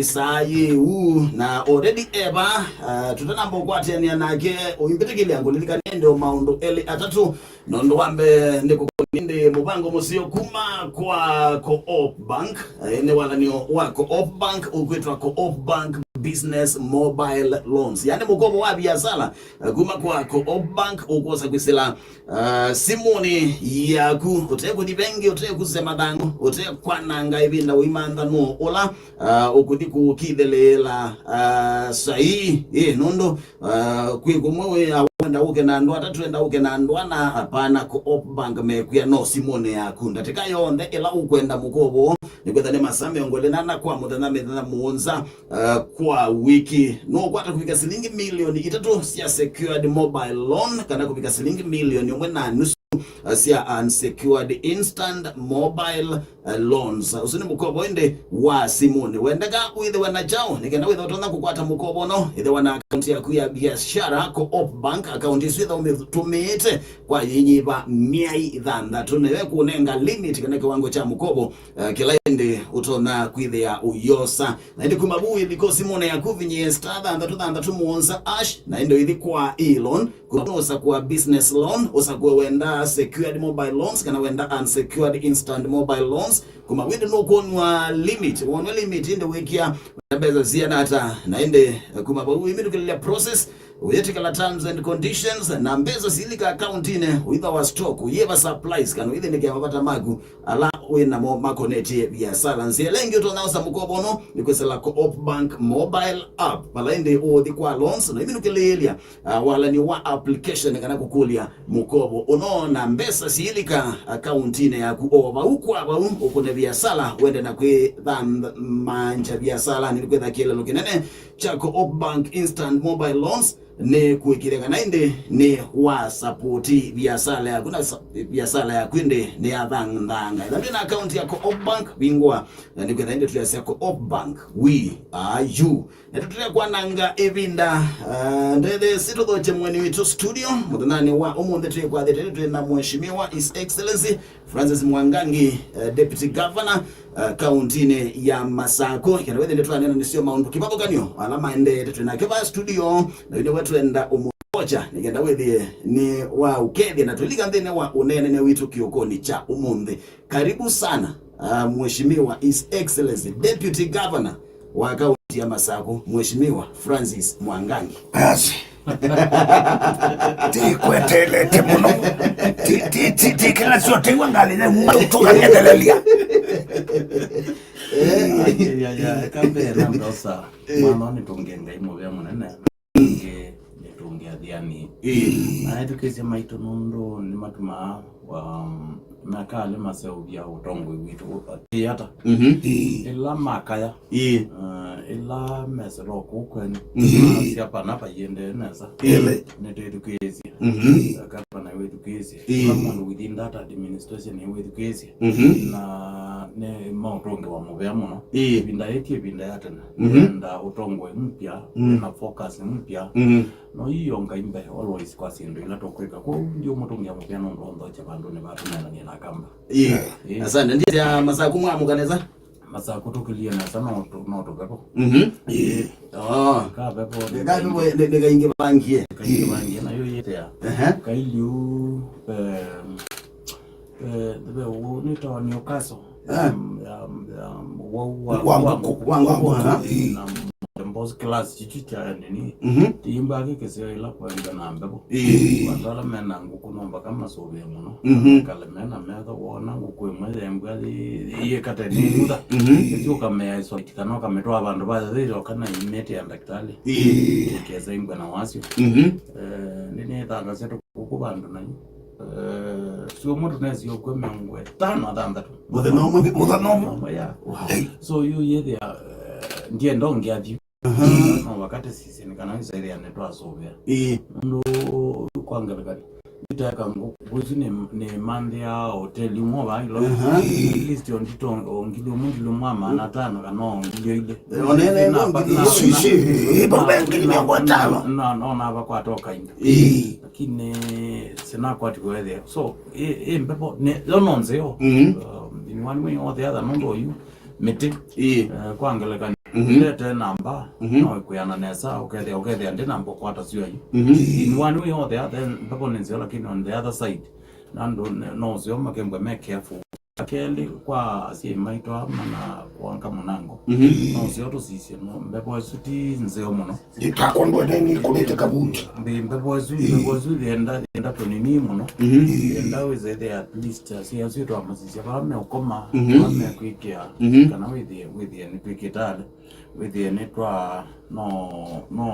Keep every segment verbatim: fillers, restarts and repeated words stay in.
ĩsaa yĩu, na already eva, uh, tũtanamba ũkwatĩanĩa nake, ũimbĩtĩkĩlya ngũlilikane ĩndĩ o maũndũ elĩ atatũ. Nũndũ wa mbee nĩ kũkũlya ĩndĩ mũvango mũseo kuma kwa Co-op Bank. Eh, nĩ walanio wa Co-op Bank ũkwĩtwa Co-op Bank Business Mobile Loans, yaani mũkovo wa viasala, eh, kuma kwa Co-op Bank ũkwosa kwĩsĩla, ah, simũnĩ yaku, ũte kũthi vengi, ũte kũsema thangũ, ũte kwananga ĩvinda ũimantha nũũ ũla, ah, ũkũthi kũkithĩlĩĩla, ah, saii, ĩ, nũndũ, ah, kwĩ kũmwe wĩ, ah, wenda ũke na andũ atatũ, wenda ũke na andũ ana, hapana, Co-op Bank mekwĩa no simũnĩ yaku. Ndatĩka yonthe ĩla ũkwenda mũkovo, nĩkwĩtha nĩ masaa mĩongo ĩlĩ na ana kwa mũthenya, mĩthenya mũonza, uh, kwa wiki. No ũkwata kũvika silingi milioni itatũ sya secured mobile loan, kana kũvika silingi milioni ũmwe na nusu, uh, sya unsecured instant mobile, uh, loans. Ũsu nĩ mũkovo ĩndĩ wa simũnĩ. Wendeka wĩthĩwe na kyaũ nĩ kenda wĩthĩwa ũtonya kũkwata mũkovo no? Ĩthĩwa na akaunti yaku ya biashara, Co-op Bank, akaunti ĩsu ĩthĩwa ũmĩtũmĩĩte kwa yĩnyiva myei thanthatũ, nĩyo ĩkũnenga limit kana kĩwango kya mũkovo, eh, kĩla ĩndĩ ũtonya kwĩthĩa ũyosa. Na ĩndĩ kuma vu ĩthi ko simũnĩ yaku, vinyĩe star thanthatũ thanthatũ mũonza hash, na ĩndĩ ĩthi kwa e-loan. Kuma vu ũsakũa business loan, ũsakũe wenda secured mobile loans kana wenda unsecured instant mobile loans. Kuma vu ĩndĩ nũkwonw'a limit, wonw'a limit ĩndĩ wĩkĩa mbesa siana ata, na ĩndĩ, eh, kuma vau ũimĩtũkĩlĩlya process, ũyĩtĩkĩla terms and conditions, na mbesa silika akauntinĩ, ũitha wa stock, ũyĩva supplies, kana ũyĩthĩnĩkĩa mavata maku ala wĩ namo makonetye viasala. Nzĩa ĩla ĩngĩ ũtonya osa mũkovo ũno nĩ kwĩsĩla Co-op Bank mobile app, vala ĩndĩ ũũthi kwa loans, na ũimĩtũkĩlĩĩlya, uh, walani wa application kana kũkũlya mũkovo ũno, na mbesa siilika akauntinĩ yaku o vau kwa vau, ũkũne viasala, wende na kwĩthangya viasalanĩ, nĩkwĩtha kĩeleelo kĩnene kya Co-op Bank Instant Mobile Loans nĩ kũĩkĩĩthya kana ĩndĩ nĩ wa sapoti viasala yaku, na sa-, viasala yaku ĩndĩ nĩ yathangthanga. Ĩtha ndwĩ na akaunti ya Co-op Bank, vingũa, na nĩkwĩtha ĩndĩ tũyasya Co-op Bank, we are you. Na tũtũle kwananga ĩvinda, ah, ndethe sitũthokye mũeni witũ studio. Mũthenyanĩ wa ũmũnthĩ twĩkwathĩte twĩ na Mheshimiwa His Excellency Francis Mwangangi, eh, Deputy Governor, eh, kauntinĩ ya Masakũ. Kenda wĩthĩe nĩtwanena nĩsyo maũndũ kĩvathũkany'o ala maendeete twĩ nake vaa studio, na yu nĩwe twenda ũmũthokya nĩkenda wĩthĩe nĩ wa ũkethya na tũlika nthĩnĩ wa ũneenanĩa witũ kĩokonĩ kya ũmũnthĩ. Karibu sana, ah, Mheshimiwa His Excellency Deputy Governor wa kaunti ya Masakũ, Mheshimiwa Francis Mwangangi. Basi. Tikwetelete mũno. Ti, ti, ti, ti kĩla syote iwa ngalĩ ya mwa tũkang'ethelelia. Eh, ya, ya, ya, kambe na ndosa. Eh. Mwana nĩ tũngĩ Ngai mũvea mũnene. Nĩtũngĩ, nĩtũngĩ athiani. Ĩĩ. Na ethukĩĩsya maitũ nũndũ nĩmatumaa, um, mekalĩ maseũvya ũtongoi witũ ũ-, ati ata. Mhm. Ĩĩ. Ĩla makaya. Ĩĩ. Uh, ĩla mesĩla o kũu kwenyu. Mhm. Masya pana vaiendee nesa. Ĩĩ. Nĩtwĩthukĩĩsye. Mhm. Gavana wĩthukĩĩsye. Ĩĩ. Kĩla mũndũ within that administration nĩwĩthukĩĩsye. Mhm. Na nĩ maũtũngĩwa mũvea mũno. Ĩĩ. Ĩvinda yĩĩ ti ĩvinda ya tene. Mhm. Enda ũtongoi mpya, mm, na focus mpya. Mhm. No iyo Ngai mbee always kwa syĩndũ ila tũkwĩka. Kwoou ndiũmũtũngĩa mũvea nũndũ onthokya vandũnĩ va tũneenanie na Kamba. Ĩĩ. Ĩĩ. Asante. Ndiye ya Masakũ mwamũka nesa? Masakũ tũkĩlye nesa no tũ-, no tũvepo. Mhm. Ĩĩ. Oh. Kavepo nĩ, kavepo nĩ, nĩ kaingĩ vangie. Kaingĩ vangie, na yo yĩtea. Ehe. Kailiu, em, eh, ve ũũ nĩ tawa Newcastle. Ah. Em, em, em, wa, wa, wa, wa ngũkũ, wa ngũkũ, wa, aha. Na boss class chichu cha nini. Mhm. Tiimba kĩkĩseo ila kwenda na mbevo. Ĩĩ. Vandũ ala mena ngũkũ no mpaka masũvĩe mũno. Mhm. Kale mena metho wona ngũkũ ĩmwe yembwa yĩkate nĩ mutha. Mhm. Ĩsu ũkamea iso kana ũkamĩtwaa vandũ va yathĩĩtwe kana imĩte ya ndakĩtalĩ. Ĩĩ. Kesa imbwa na wasyo. Mhm. Eh, nĩ nĩthangasya tũkũkũ vandũ nayu. Eh, sio mũndũ nesi ũkw'e mĩongo ĩtano na thanthatũ. Mũthenya ũmwe, mũthenya ũmwe. Ũmwe, ya. Wow. Hey. So yu yĩthĩa, eh, ndienda ũngĩ athiũ. Aha. No wakati sisi nĩ kana isaithĩa nĩtwasũvĩa. Ĩĩ. Nũndũ kwa ngelekani. Nĩteka ngũkũ isu nĩ, nĩ manthĩa hoteli ũmwe va ilo. Aha. At least o ndito o ngili ũmwe, ngili ũmwe wa maana atano kana o ngili o ilĩ. Eh, onene na, ngili na, isu isu, na, ĩĩ, bambe ngili mĩongo ĩtano. Na, na, na vakwata o kainda. Ĩĩ. Lakini sinakwati kwethĩa. So, ĩ, ĩ mbevo, nĩ, yo no nzeo. Mhm. Um, in one way or the other, nũndũ oyu, mĩtĩ. Ĩĩ. Eh, kwa ngelekani. Mhm. Ndete namba, mhm, no ĩkwĩana nesa, ũkethĩa, ũkethĩa ndĩ namba ũkwata syũa yu. Mhm. In one way or the other, mbevo nĩ nzeo, lakini on the other side, na andũ ne-, no ũseo makembwe me careful. Kelĩ, kwa asyai maitũ aa mana kũanga mũnango. Mhm. No ũseo tũsisye, no, mbevo ĩsu ti nzeo mũno. Ndĩtakwa ndwene nĩkũnĩte kavuti. Mbe-, mbevo ĩsu, mbevo ĩsu yenda, yenda tũnini mũno. Mhm. Yenda wĩsethĩa at least asyai asu twamasisya vala meũkoma, mhm, vala mekwĩkĩa, mhm, kana wĩthĩe, wĩthĩe nĩtwĩkĩte ale. Wĩthĩe nĩtwa, no, no,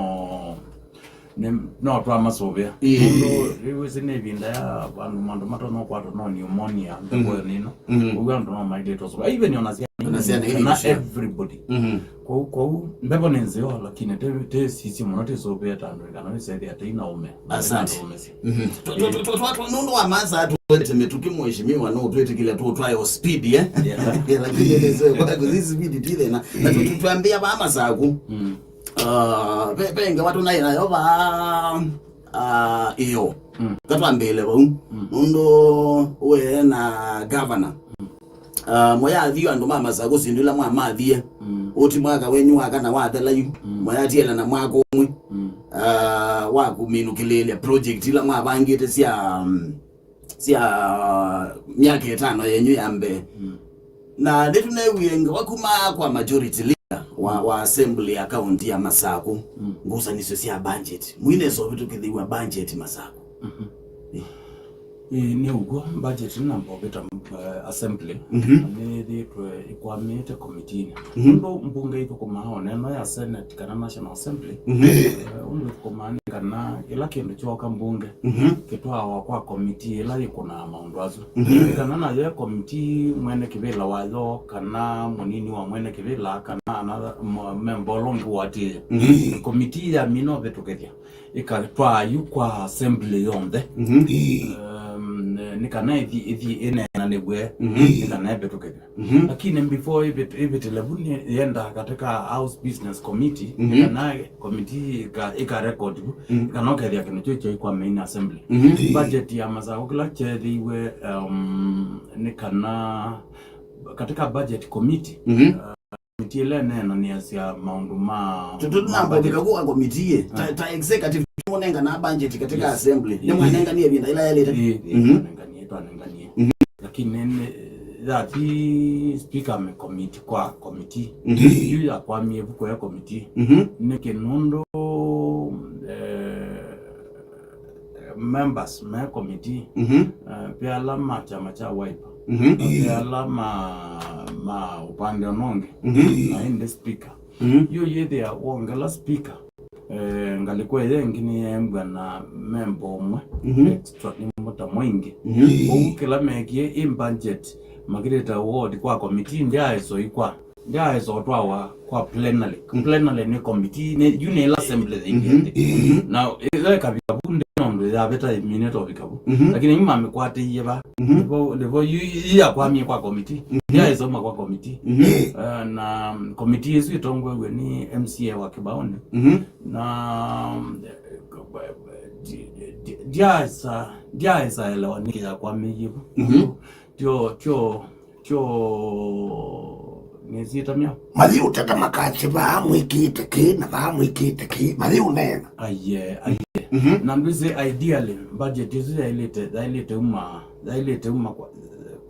nĩ, no twamasũvĩa. Ĩĩ. Nũndũ rĩu ĩsĩ nĩ ĩvinda ya andũ, andũ matonya kũkwatwa no pneumonia, mbevo, mm, ĩno. Mm. Ũu andũ no maĩlĩte ũsũvĩa. Even ona syana, ona syana nini, kana ĩsũvĩa everybody. Mhm. Kwoou, kwoou, mbevo nĩ nzeo, lakini tĩ, tĩ sisi mũno, tĩsũvĩe ta andũ, kana wĩsethĩa tĩ na ũme. Asante. Andũ ũme si. Mhm. Tu-, tu-, tu-, tu-, tu-, nũndũ wa masaa tũendete mĩtũkĩ, mheshimiwa, no twĩtĩkĩle tu twayo speed, eh? Yeah. Lakini nĩ nzeo, kwa sababu speed ti thĩna. Na tu-, tu-, twambĩa vaa Masaku. Mm. Ah, ve, ve ngewa tũnaĩ nayo vaa, ah, ĩyo. Mm. Katwambĩĩle vau. Mm. Nũndũ we na governor. Mm. Ah, mwayathi andũ ma Masaku syĩndũ ila mwamathie. Mm. Ũti mwaka wenyu wa kana wathela yu. Mm. Mwayatiela na mwaka ũmwe. Mm. Ah, wa kũminũkĩlĩĩlya project ila mwavangĩte sya, mm, sya myaka ĩtano yenyu ya mbee. Mm. Na nĩtũneewie ngewa kuma kwa majority leader wa, mm, wa assembly ya county ya Masaku, mm, ngusanĩsyo sya budget. Mwinesa ũvĩtũkĩthĩw'a budget Masaku. Mhm. Ĩ. Ĩ, nĩ ũkw'o, budget namba ũvĩta, eh, assembly, mhm, na nĩyĩthĩĩtwe ĩkwamĩte komitiinĩ. Mhm. Ũndũ mbunge ithũkũmaa o na ĩno ya Senate kana National Assembly, mhm, eh, ũndũ ĩthũkũmaa nĩ kana kĩla kĩndũ kyooka mbunge, mhm, kĩtwawa kwa komitii ĩla yĩkũnaa maũndũ asu. Mhm. Kana nayo e komitii mwene kĩvĩla wayo, kana mũnini wa mwene kĩvĩla, kana another, m-, memba ũla ũngĩ ũatĩĩe. Mhm. Komitii yamina ũvĩtũkĩthya, ĩkatwaa yu kwa assembly yonthe. Mhm. Um, nĩ kana ĩthi, ĩthi ĩneenanĩw'e, mhm, nĩ kana ĩvĩtũkĩthw'e. Mhm. Lakini before ĩvĩt-, ĩvĩtĩle vu nĩ yenda katika House Business Committee, mhm, nĩ kana committee ĩka, ĩka record vu, mhm, kana ũkethĩa kĩndũ kĩu kyai kwa main assembly. Mhm. Budget ya Masaku kĩla kyeethĩiwe, um, nĩ kana katika budget committee, mhm, uh, committee ĩla ĩneenanĩasya maũndũ ma, tũtũ ma namba budget. Ũvika kwa committee, ta, ah, ta executive, nĩmũnengana budget katika, yes, assembly. Yes. Nĩmwanenganie ĩvinda ĩla yaĩlĩte? Ĩĩ, ĩĩ, mhm, twanenganie, twanenganie. Mhm. Lakini nĩ, yathi speaker me commit kwa committee. Mhm. Yu yakwamie vu kwa committee. Mhm. Nĩkĩ? Nũndũ, eh, members me committee, mhm, eh, ve ala ma kyama kya Wiper, mhm, ve ala ma, ma ũvande ũnonge, mhm, na ĩndĩ speaker. Mhm. Yu yĩthĩa wongela speaker, eh, ngalĩko ĩyo ĩngĩ nĩyeembwa na memba ũmwe, mhm, extra nĩ mũta mwingĩ. Mhm. Ũu kĩla meekie ĩ budget makĩlĩte award kwa committee, ndyaesoi kwa, ndyaesa ũtwawa kwa plenary. Mm. Plenary nĩ committee, nĩ, yu nĩ ĩla assembly yĩngĩ. Mhm. Nthĩ. Mhm. Na ĩla ĩkavika vu ndĩ na ũndũ yavĩta minute ũvika vu. Mhm. Lakini yu mamĩkwatĩie va. Mhm. Nĩvo, nĩvo yu, yu yakwamie kwa committee. Mhm. Ndyaesa uma kwa committee. Mhm. Eh, na committee ĩsu ĩtongoew'e nĩ M C A wa Kĩbaũnĩ. Mhm. Na, eh, ndi-, ndi-, ndyaesa, ndyaesa elewa nĩkĩ yakwamĩie vu. Mhm. Tyo, tyo, tyo, nĩsyĩta myaũ? Mathi ũtata makasye, "Vaa mwĩkĩte kĩ, na vaa mwĩkĩte kĩ." Mathi ũneena. Aiee, aiee. Mhm. Na ndwĩsĩ, ideally, budget ĩsu yaĩlĩte, yaĩlĩte uma, yaĩlĩte uma kwa,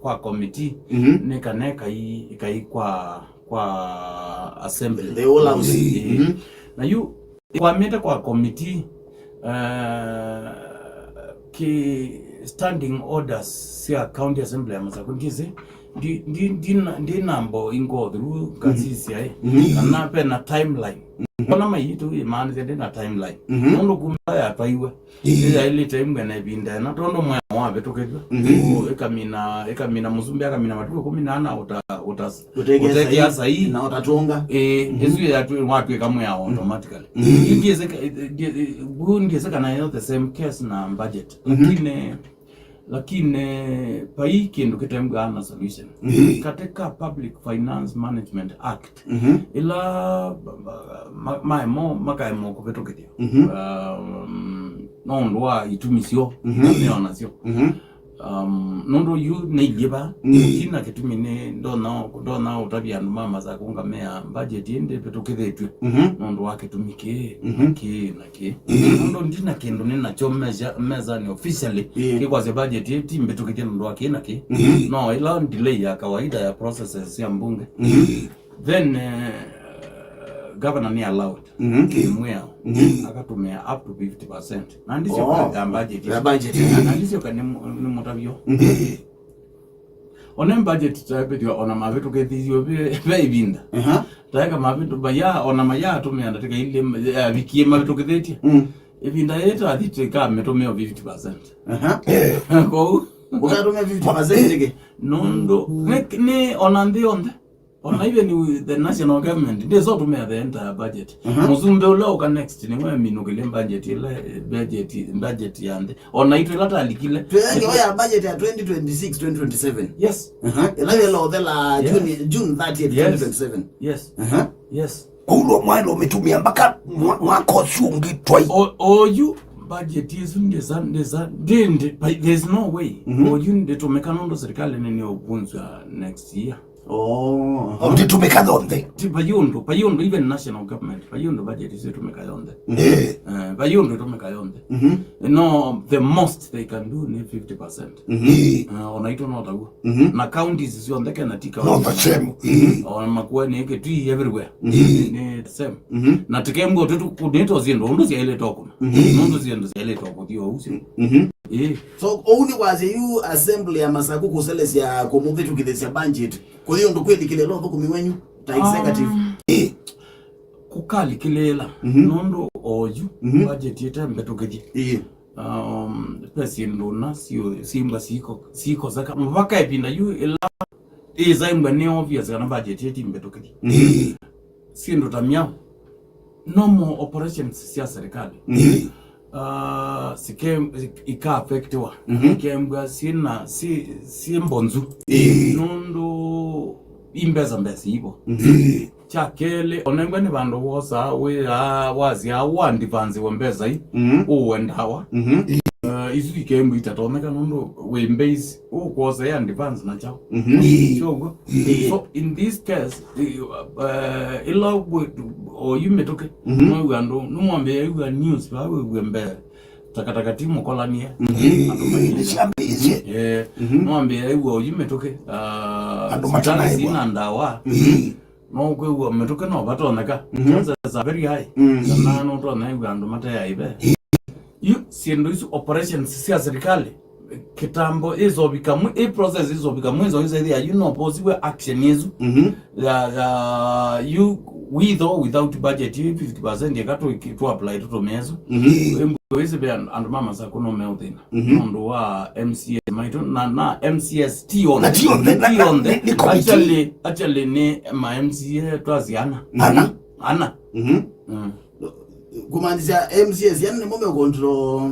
kwa committee, mhm, nĩ kana ĩkai, ĩkai kwa, kwa assembly. The whole house. Ĩĩ. Mhm. Na yu, ĩkwamĩte kwa committee, eh, ki standing orders sya County Assembly ya Masaku, ndĩsĩ, ndi, ndi, ndi, ndi namba ingothu, mhm, ngasisya, ĩ, mhm, kana ve na timeline. Mhm. Ona maitũ ĩmaanĩsya ndĩ na timeline. Mhm. Nũndũ kuma yatwaiwe, ĩĩ, yaĩlĩte ĩmwe na ĩvinda ĩna, tondũ mwea wavĩtũkĩthw'a. Mhm. Ĩkamina, ĩkamina mũsumbĩ, akamina matukũ ĩkũmi na ana ũta, ũta, ũtekea saii, ũtekea saii. Na ũtatũnga. Ĩĩ, mhm, ĩsu yatwĩ-, watwĩka mwea, mhm, automatically. Mhm. Ndiĩsĩ ka-, ndiĩ-, ndiĩsĩ kana yo the same case na budget. Mhm. Lakini, lakini vai kĩndũ kĩtembwaa na solution. Mhm. Katika Public Finance Management Act, mhm, ĩla ma-, ma-, maemo, makaemwa kũvĩtũkĩthya. Mhm. Um, no ũndũ wa itumi syoo, mhm, nĩo nasyo. Mhm. Um, nũndũ yu nĩ iliva, mm, ndina kĩtumi nĩ ndona, ndona ũtavya andũ ma Masakũ ngamea budget ĩĩ ndĩvĩtũkĩthĩtw'e, mhm, nũndũ wa kĩtumi kĩĩ, mhm, na kĩĩ, na kĩĩ. Mhm. Nũndũ ndina kĩndũ nĩ nakyo meza-, mezanĩ officially, yeah, kĩkwasya budget ĩĩ ti mbĩtũkĩthye nũndũ wa kĩĩ na kĩĩ. Mhm. No ĩla delay ya kawaida ya processes sya mbunge. Mhm. Then, eh, governor nĩ allowed. Mhm. Nĩ mwĩao. Mhm. Akatũmĩa up to fifty percent. Na ndisyoka, oh, ya budget. Ya budget. Na, na ndisyoka nĩ mu-, nĩ mũtavyo. Mhm. One budget taepĩthwa ona mavĩtũkĩthisyo ve, ve ivinda. Aha. Taeka mavĩtũ-, maya, ona maya atũmĩa ndatĩka ilĩ, avikie mavĩtũkĩthĩtye. Mm. Ivinda yĩĩ tathi tĩkamĩtũmĩa fifty percent. Aha. Kwoou. Ũkatũmĩa fifty percent nĩkĩ? Nũndũ, nĩ, nĩ ona nthĩ yonthe. Ona even with the national government, ndĩsotũmĩa the entire budget. Mhm. Mũsumbĩ ũla ũka next, nĩwe aminũkĩlye budget ĩla, budget, budget ya nthĩ. Ona itũ ĩla talikile. Twĩange oya budget ya twenty twenty-six, twenty twenty-seven. Yes. Mhm. Ĩla yĩla ũthela, yes, June, June thirtieth, yes, twenty twenty-seven. Yes. Mhm. Yes. Kwoou mwaĩle ũmĩtũmĩa mpaka mwa-, mwaka ũsu ũngĩ twaĩ. O-, oyu budget ĩsu ndĩsa, ndĩsa, ndĩndĩ, but there's no way. Mhm. Oyu ndĩtũmĩka nũndũ serikali nĩ nĩũvunzwa next year. Oh, aha. Ndĩtũmĩka yonthe. Ti vai ũndũ, vai ũndũ even national government, vai ũndũ budget isu ĩtũmĩka yonthe. Eh. Eh, vai ũndũ ĩtũmĩka yonthe. Mhm. No, the most they can do nĩ fifty percent. Mhm. Eh, ona itũ no taw'o. Mhm. Na counties syonthe Kenya ti county. No the same. Mhm. Ona Makueni, Kitui, everywhere. Mhm. Nĩ the same. Mhm. Na tikembwa ũtũ nĩ tũsyĩndũ ũndũ syaĩlĩte ũkũna. Mhm. Nũndũ syĩndũ syaĩlĩte ũkũthi o ũcio. Mhm. Ĩĩ. So, ũu nĩ kwasya yu assembly ya Masaku kũselesya kũmũvĩtũkĩthĩsya budget. Kũthi ũndũ kwĩlikĩlĩla ũthũkũmi wenyu ta executive. Um, ĩĩ. Kũkalikĩlĩla, mhm, nũndũ oyu, mhm, budget ĩte mbĩtũkĩthye. Ĩĩ. Um, ve syĩndũ na syo-, syĩmba siko-, sikoseka. Mavaka ĩvinda yu ĩla ĩsaimbwa nĩ obvious kana budget ĩti mbĩtũkĩthye. Mhm. Syĩndũ ta myaũ. Normal operations sya serikali. Mhm. Ah, sike-, ika affectiwa. Mhm. Ikembwa syĩna, si-, syĩ mbonzu. Ĩĩ. Nũndũ i mbesa mbesa ivo. Mhm. Kya kelĩ, onengwe nĩ vandũ wosaa wĩaa wasyaa wa advance wa mbesa i, mhm, ũwe ndawa. Mhm. Eh, isu ikembwa itatonyeka nũndũ wĩ mbei ũkwosea advance na kyaũ. Mhm. Sure ũguo? Ĩĩ. So, in this case, eh, eh, ĩla wĩ-, oyu mĩtũkĩ, mhm, mwĩw'a andũ, nĩmwambĩĩa wĩw'a news, vaa wĩw'e mbee, takataka ti mũkolanie. Mhm. Andũ maingĩ. Nĩsyambĩĩsye. Eh, mhm, nĩwambĩĩa wĩw'a oyu mĩtũkĩ, ah, andũ sivitalĩ matanaĩvwa. Sina ndawa. Mhm. No kwĩw'a mĩtũkĩ no vatonyeka. Mhm. Chances are very high. Mm. Kana no tonyeka andũ mateaĩve. Yu syĩndũ isu operations sya serikali, kĩtambo ĩsovika mwi-, ĩ process ĩsovika mwiso ĩsethĩa yu no posiwe action ĩsu. Mhm. Ya, ya, yu with or without budget, yu fifty percent ĩka tũ, tũ apply tũtũmĩe ĩsu. Mhm. Ĩmbu ĩsĩ ve andũ, andũ ma Masaku no meũthĩna. Mhm. Nũndũ wa M C A maitũ, na, na M C As ti onthe. Na ti onthe, na, ti onthe. Nĩ, nĩ committee. Actually, actually nĩ ma M C A twasi ana. Ana. Ana. Mhm. Mm. Kumaanisha M C As, yani nĩmo me control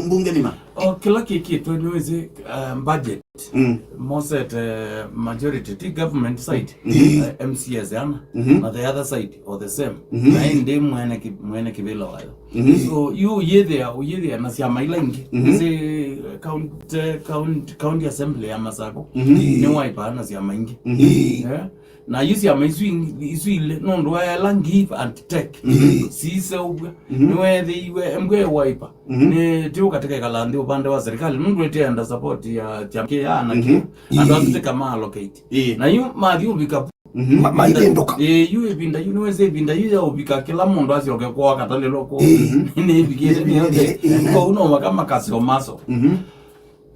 mbunge nima. O kĩla kĩkĩtwe nĩwĩsĩ, uh, budget. Mm. Mosete majority ti government side, mhm, uh, M C As ana, mhm, na the other side or the same. Mhm. Na ĩndĩ mwene ki-, mwene kĩvĩla wayo. Mhm. So, yu ũyĩthĩa, ũyĩthĩa na syama ila ingĩ. Mhm. Si county, county, county assembly ya Masaku. Mhm. Nĩ Wiper na syama ingĩ. Mhm. Yeah. Na yu syama isu ing-, isu ilĩ, nũndũ wa ela give and take. Mhm. Siseũvw'a. Mhm. Nĩweethĩiwe, embwe Wiper. Mhm. Nĩ ti ũkatika ĩkala nthĩ ũvande wa serikali, nũndũ ĩtienda support ya kyama kĩĩ na kĩĩ. Mhm. Andũ asu tika ma allocate. Ĩĩ. Na yu mathi ũvika. Mhm. Ma-, maithĩndũka. Ĩĩ, yu ĩvinda yu, nĩwĩsĩ ĩvinda yu ya ũvika, kĩla mũndũ asyoke kwoo akatalĩlwa kwoo. Mhm. Nĩvikĩte nĩ yonthe. Ĩĩ. Kwoou no maka makaseo maso. Mhm.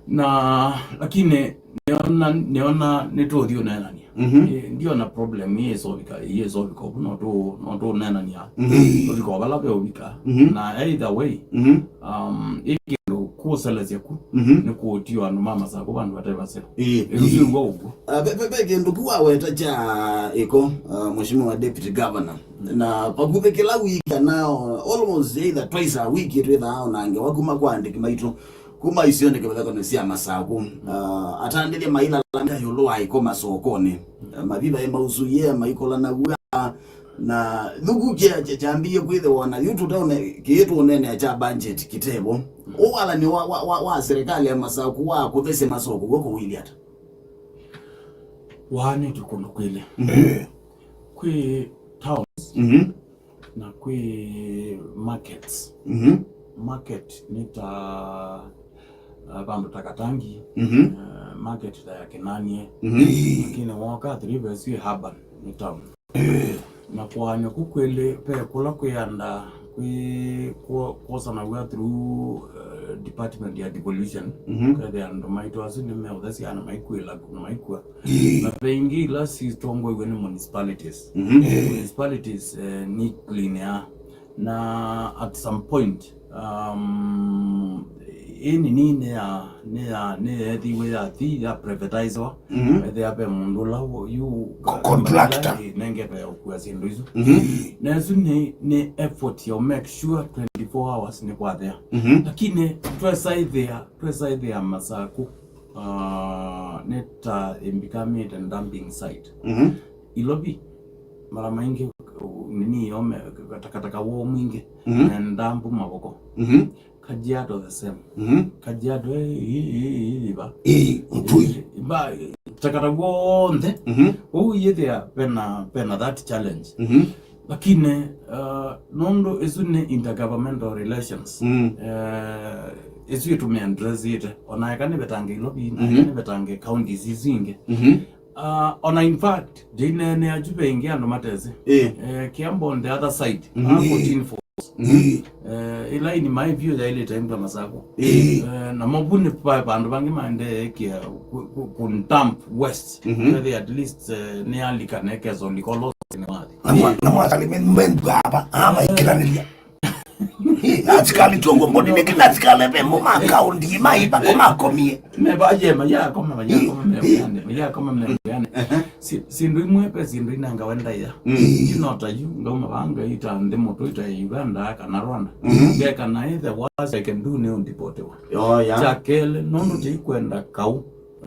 Na, lakini, nĩona, nĩona nĩtũthi ũneenania. Mhm. Ĩĩ, ndiona problem ĩĩ ĩsovika, ĩĩ ĩsovika ũku, no tũ, no tũneenania. Mhm. Tũvika o vala ve ũvika. Mhm. Na either way, mhm, um, ĩ kĩndũ kũselesya ku, mhm, nĩ kũũtiwa andũ ma Masaku vandũ vate vaseo. Ĩĩ. Ĩĩ, ũsu w'o ũguo. Ah, ve, ve, ve kĩndũ ku waweta kya ĩko, ah, Mheshimiwa Deputy Governor. Na vakuvĩ kĩla wiki kana, uh, almost either twice a week twĩthaa onangewa kuma kwa andĩki maitũ kuma isionĩ kĩvathũkany'o sya Masaku. Uh, atandĩthya mailalamika ĩũlũ wa ĩko masokonĩ. Uh, mavivaĩ mausuie, maikolanaw'a, Na thuku kya- kya- kyambie kwĩthĩwa na yu tũtaũne kĩĩ tũũneenea kya budget kĩtevo. Ũwalani wa, wa, wa, wa serikali ya Masaku wa kũthesya masoko w'o kũwĩlye ata? Waanĩtw'e kũndũ kwĩlĩ. Mhm. Kwĩ towns Mhm. na kwĩ markets. Mhm. Market nĩ ta uh, vandũ ta Katangi, Mhm. uh, market ta ya Kinanie. Mhm. Lakini woka Athi River ĩsu ĩ urban, nĩ town. Na kũaany'a ku kwĩlĩ ve kũla kwĩanda kwĩ kwo- kwosanaw'a through uh, department ya devolution. Mhm. Kethĩa andũ maitũ asu nĩmeũthesya na maikwĩla na maikw'a. Ĩĩ. Na ve ingĩ ila sitongoew'e nĩ municipalities. Mhm. Municipalities eh, ni clean ya na at some point um, ĩĩ nini nĩ ya nĩ ya nĩ yeethiwe yathi ya privatizewa. Mhm. Ethĩa ve mũndũ ũla wo- yu Co- contractor. Ĩ, nengete ũkua syĩndũ isu. Mhm. Na isu nĩ nĩ effort ya make sure twenty-four hours nĩ kwathea. Mhm. Lakini twesa ĩthĩa twesa ĩthĩa Masaku uh, nĩ ta ĩmbikamĩte dumping site. Mhm. Ilovi mara maingĩ uh, nini yome takataka wo mwingĩ Mhm. na ndambu mavoko. Mhm. Kajiado the same. Mhm. Kajiado eh, ĩ- ĩ- ĩ- iva Ĩĩ, ũtui. Ba takataka wonthe Mhm. ũu yĩthĩa pena pena that challenge. Mhm. Lakini uh, nũndũ ĩsu nĩ intergovernmental relations. Mm. Uh, ĩsu ĩtũmĩandresĩte ona eka nĩvetange Ilovi na eka Mhm. nĩvetange counties isu ingĩ. Mhm. Uh, ona in fact ndineenea ju ve ingĩ andũ matesĩ. Ĩĩ. Eh, Kiambu on the other side Mhm. ah, fourteen force Mhm. eh, ĩla in my view yaĩlĩte mta Masaku. Ĩĩ. Eh, na movu nĩ pa- vandũ vangĩ maendee kia ku- ku- kundump west Mhm. Ethĩ at least eh, nĩ alika nekesa ũlikolo nĩ wathi. Na mwa- na mwathani me- mendu ava aa maikilanĩlya. Asikali tongo mboni nĩkĩ na asikali vemo ma kaunti maivako makomie. Meva ye mayakoma mayakoma meoyane mayakoma meoyane. Si- sindu imwe pe sindu inanga wenda ya Mm. Yu no ta yu ngauma vaa ngaita nthi mũtũ ita Uganda kana Rwanda. Mhm. Ngeka na ithe was I can do nĩ undipotewa. Oh, yeah. Kya kelĩ nũndũ tĩikwenda kau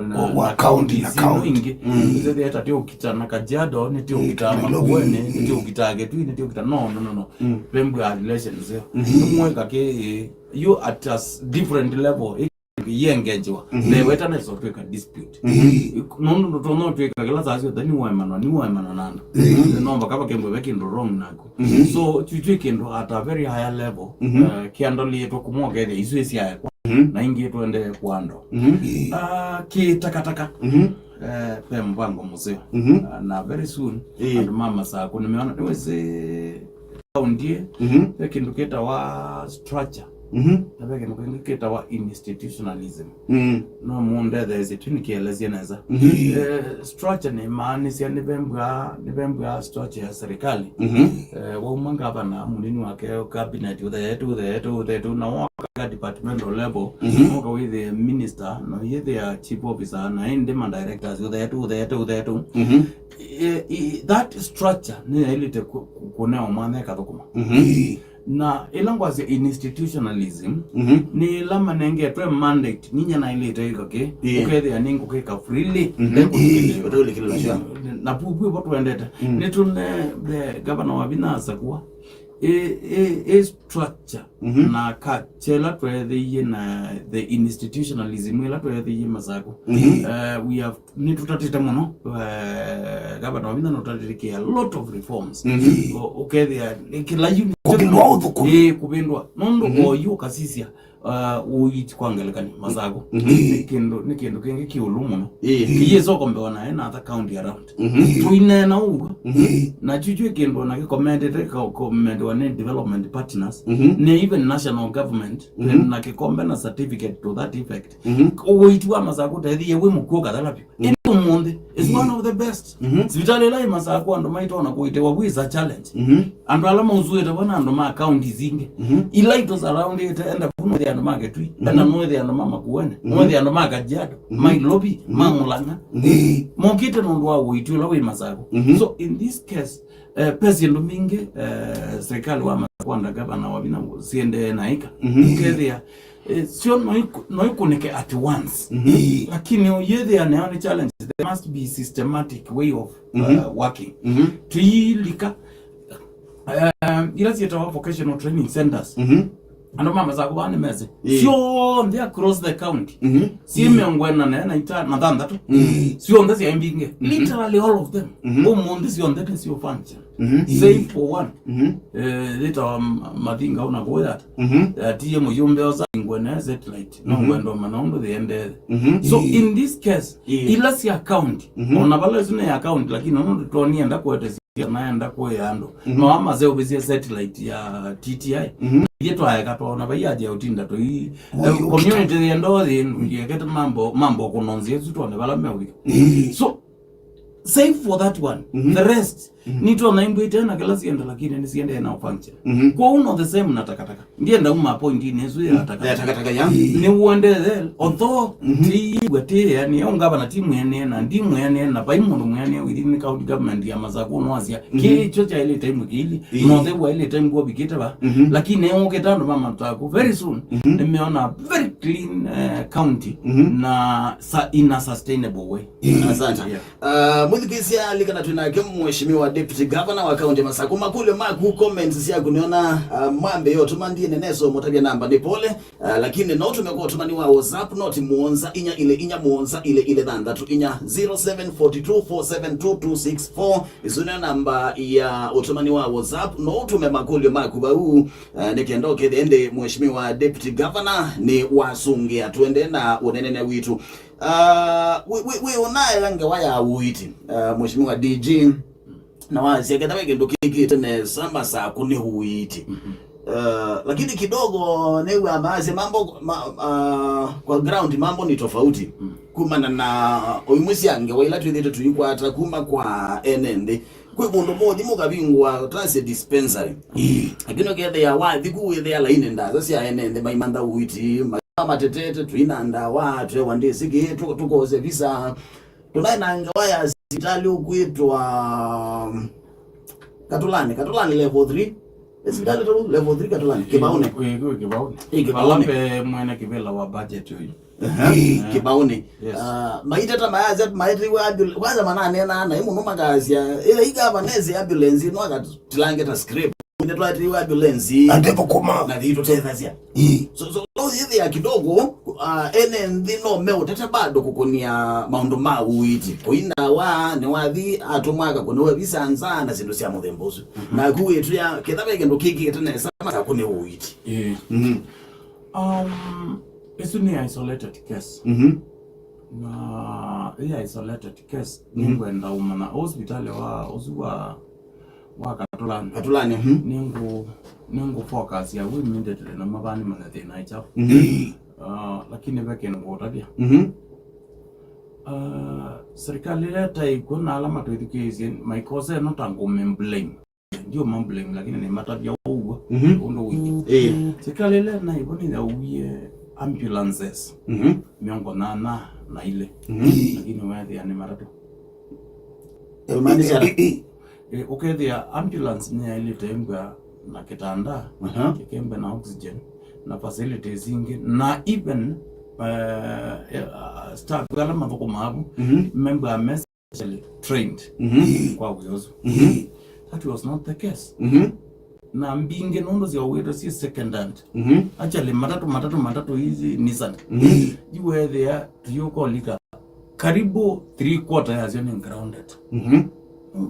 na- Wa- wa na county na counties ino county. Ingĩ Mm. Nĩtethĩete tĩ ũkita na Kajiado nĩ tĩ ũkita Nairobi. Makueni nĩ tĩ ũkita Kitui nĩ tĩ ũkita no no no no Mm. Pembwa relations ĩyo Mhm. Nĩmweka kĩ yu at a s- different level ĩ- yengenjiwa Mhm. Neweta nesa ũtwĩka dispute Mhm. Nũndũ ndũtonya ũtwĩka kĩla saa syothe nĩwaemanwa nĩwaemanwa na andũ Mhm. No mpaka vakembwe ve kĩndũ wrong naku Mhm. So twĩtwĩ kĩndũ at a very higher level Mhm. Uh, kĩandolĩtwe kũmwokethya isu ĩsyaekwa Mhm. Na ingĩ twendee kwando Mhm. Ah, kĩ takataka Mhm. Eh, ve mvango mũseo Mhm. Ah, na very soon Ĩĩ. Andũ ma Masaku nĩmeona nĩwĩsĩ kaunti Mhm. Ve kĩndũ kĩtawa structure Mhm. Na ve kĩndũ kĩngĩ kĩtawa institutionalism Mm. No mũndetheesye tu nĩkĩelesye nesa Mhm. Eh, structure nĩmaanisya nĩvembwa nĩvembwa structure ya serikali Mhm. Eh, wauma ngavana mũnini wake cabinet ũtheete ũtheete ũtheete na woka departmental level Mhm. Woka wĩthĩa minister na yĩthĩa chief officer na ĩndĩ ma directors ũtheete ũtheete ũtheete Mhm. Eh, i- that structure nĩyaĩlĩte kũ- kũ- kũnewa mwanya ĩkathũkũma Mhm. Na ĩla ngwasya institutionalism Mhm. Nĩ ĩla manengetwe mandate ninya naĩlĩte ĩka kĩ Yeah. Ũkethĩa nĩngũkĩka freely Mhm. Ndekũtũkĩlĩwa. Ũtũlikĩlĩla sure. Na pupu ĩvo twendete Mm. Nĩtũne the governor wa vinya asakua ĩ ĩ ĩ structure Mhm. Na ka kyela tweethĩie na the institutionalism ĩla tweethĩie Masaku Mhm. Uh, we have nĩtũtatĩte mũno eh, gavana wa vinya nũtatĩte a lot of reforms Mhm. Ũ- ũkethĩa nĩ kĩla yu nĩ- Kũvĩndwa ũthũkũmi. Ĩĩ, kũvĩndwa nũndũ Mhm. Oyu ũkasisya uh, ũiiti kwa ngelekany'o Masaku Mhm. Nĩ kĩndũ nĩ kĩndũ kĩngĩ kĩũlũ mũno Ĩĩ. Kĩyĩsa ũkombewa naye na other county around Mhm. Tũineena ũguo Mhm. Na chuchu kĩndũ ona kĩkomendete kĩkomendewa nĩ development partners Mhm. Nĩ even national government Mhm. Na kĩkombe na certificate to that effect Mhm. Ũiiti wa Masaku ũtethie wĩ mũkw'ũ kathala vyũ. Ĩndĩ ũmũnthĩ is one of the best. Mhm. Sivitalĩ ĩla ĩ Masaku andũ maitona kũitĩwa wĩ is a challenge. Mhm. Andũ ala mausũĩte vo na andũ ma counties ingĩ. Mhm. Ila itũ surroundĩte, enda vu nũĩthĩa andũ ma Kitui, enda nũĩthĩa andũ ma Makueni, nũĩthĩa andũ ma Kajiado, ma Ilovi, ma Murang'a. Ĩĩ. Mokĩte nũndũ wa ũiiti ũla wĩ Masaku. Mhm. So in this case, eh, ve syĩndũ mbingĩ eh, serikali wa Masaku under gavana wa vinya siendee na ĩka. Mhm. Ũkethĩa Eh, sio no iku- no ikũnĩke at once. Mhm. Lakini yĩthĩa nayo nĩ challenges, there must be systematic way of uh, working. Mhm. Tũilika Um, ila syĩtawa vocational training centers. Mhm. Andũ ma Masaku vaa nĩ mesĩ. Ĩĩ. Syonthe across the county. Mhm. Syĩ mĩongo ĩna na ĩna ita-, na thanthatũ. Mm. Syonthe syaĩ mbingĩ. Mhm. Literally all of them. Mhm. Ũmũnthĩ syonthe nĩ syo function. Mhm. Save for one. Mhm. Eh, yĩtawa M-, Mathinga ũna kũya. Mhm. Eh, tiye mũyũmbe osa ngwene satellite. No ngwendo mana ũndũ thĩendee. Mhm. So in this case, ĩĩ, ila sya county, mhm, ona vala isu nĩ ya county, lakini ona tũtonienda kũete naenda kũĩa andũ. Mhm. No amaseũvĩsye satellite ya T T I. Mhm. Ithyĩ twaeka twaona vai aja ũtinda tũi, eh, community yenda ũthi yekete mambo, mambo kũnonzia isu twone vala meũvika. Mhm. So, save for that one. Mhm. The rest, mhm, nitwona imbwĩte na kĩla sienda, lakini nĩsiendee na function. Mhm. Kwoou no the same na takataka. Ndienda uma pointinĩ ĩsu ya takataka. Ya takataka ya. Nĩwendete, although, mhm, ti wetĩĩa, nĩ ũngavana ti mwĩanĩe na, ndi mwĩanĩe na, vai mũndũ mwĩanĩe within county government ya Masaku no asya, mhm, kĩkyo kyaĩlĩte imwe kĩili, ĩĩ, no the waĩlĩte imwe vikĩte va, mhm, lakini ũkĩta andũ ma Masaku, very soon, mhm, nĩmeona very clean, eh, county, mhm, na sa-, in a sustainable way. Ĩĩ. Asante. Yeah. Ah, mwĩthukĩĩsya, likana twĩ nake Mheshimiwa Deputy Governor wa kaunti ya Masaku. Makũlyo maku, comments syaku, nĩona, ah, mwambe yo tũmandie neneso mũtavya namba nĩ pole, ah, lakini no ũtũme kwa ũtũmani wa WhatsApp, noti mũonza inya ilĩ inya mũonza ilĩ ilĩ thanthatũ inya, zero seven four two four seven two two six four. Ĩsu nĩyo namba ya ũtũmani wa WhatsApp, no ũtũme makũlyo maku vau, ah, nĩ kenda ũkethĩa ĩndĩ Mheshimiwa Deputy Governor nĩ wasũngĩa. Tũendee na ũneenea witũ. Ah, wĩ, wĩ, wĩ ũnaea ngewa ya ũiiti, ah, Mheshimiwa D G, na wasya ketha ve kĩndũ kĩkĩte nesa Masaku nĩ ũiiti. Mhm. Ah, lakini kidogo nĩw'a maasya mambo, ma, ah, kwa ground mambo ni tofauti. Mm. Kumana na oimwe sya ngewa ila twĩthĩte tũikwata kuma kwa ene nthĩ. Kwĩ kũndũ mothi mũkavingwa tase dispensary. Ĩĩ. Lakini ũkethĩa wathi ku wĩthĩa laini ndasa sya ene nthĩ maimantha ũiiti, ma-, matetete, twĩna ndawa, twewa ndĩsĩ kĩ, tũ-, tũkose visa. Tũnaĩ na ngewa ya sivitalĩ ũkwĩtwa Katũlanĩ, Katũlanĩ level three. Ĩ sivitalĩ tu level three Katũlanĩ, Kĩvaũnĩ. Ĩĩ, ĩĩ, Kĩvaũnĩ. Ĩĩ, Kĩvaũnĩ. Ala ve mwene kĩvĩla wa budget ũyu. Aha. Ĩĩ, Kĩvaũnĩ. Yes. Ah, maiteta mayasya, maĩtĩwe ambul-, kwanza mananeenaa naĩ mũno makasya, ĩla igava nesi ambulance ĩno akatilange ta scrap. Nĩ twaĩtĩwe ambulance. Na ndĩthũkũma. Na ndĩtũtethasya. Ĩĩ. So, so, no yĩthĩa kidogo, ah, ene nthĩ no meũtete bado kũkũnia maũndũ ma ũiiti. Kũi ndawa, nĩwathi, atũmwa akakũnĩwe visa nza na syĩndũ sya mũthemba ũsu. Mhm. Naku wĩtwĩa, ketha ve kĩndũ kĩkĩte nesa, Masaku nĩ ũiiti. Ĩĩ. Mhm. Um, ĩsu nĩ isolated case. Mhm. Na ĩ isolated case, mhm, nĩngwenda ũmanya hospital wa, ũsu wa, wa Katũlanĩ. Katũlanĩ, mhm. Nĩngũ, nĩngũ focus ya wĩ immediately na mavani mana thĩna ĩ kyaũ. Mhm. Ah, lakini ve kĩndũ ngũtavya. Mhm. Ah, serikali ĩla ĩtaĩ kw'o na ala matwĩthukĩĩsye maikose no ta ngũmĩ blame. Ndio mamblame, lakini nĩmatavya ũw'o. Mhm. Ũndũ wĩĩ. Ĩĩ. Serikali ĩla naĩ vo nĩyauie ambulances, mhm, mĩongo nyanya na ilĩ. Mhm. Lakini weethĩa nĩ matatũ. Ĩmaanisha ata? Ĩ, ũkethĩa ambulance nĩyaĩlĩte ĩmbwa na kĩtanda, aha, kĩkembe na oxygen, na facilities ingĩ, na even, eh, eh, staff ala mathũkũmaa vu, mhm, membwa mesa specially trained, mhm, kwa wĩa ũsu. Mhm. That was not the case. Mhm. Na mbingĩ nũndũ syauĩtwe syĩ second hand. Mhm. Actually, matatũ, matatũ, matatũ hizi Nissan. Mhm. Iwethĩa tuyũkolika karibu three quarter yasyo nĩ grounded. Mhm.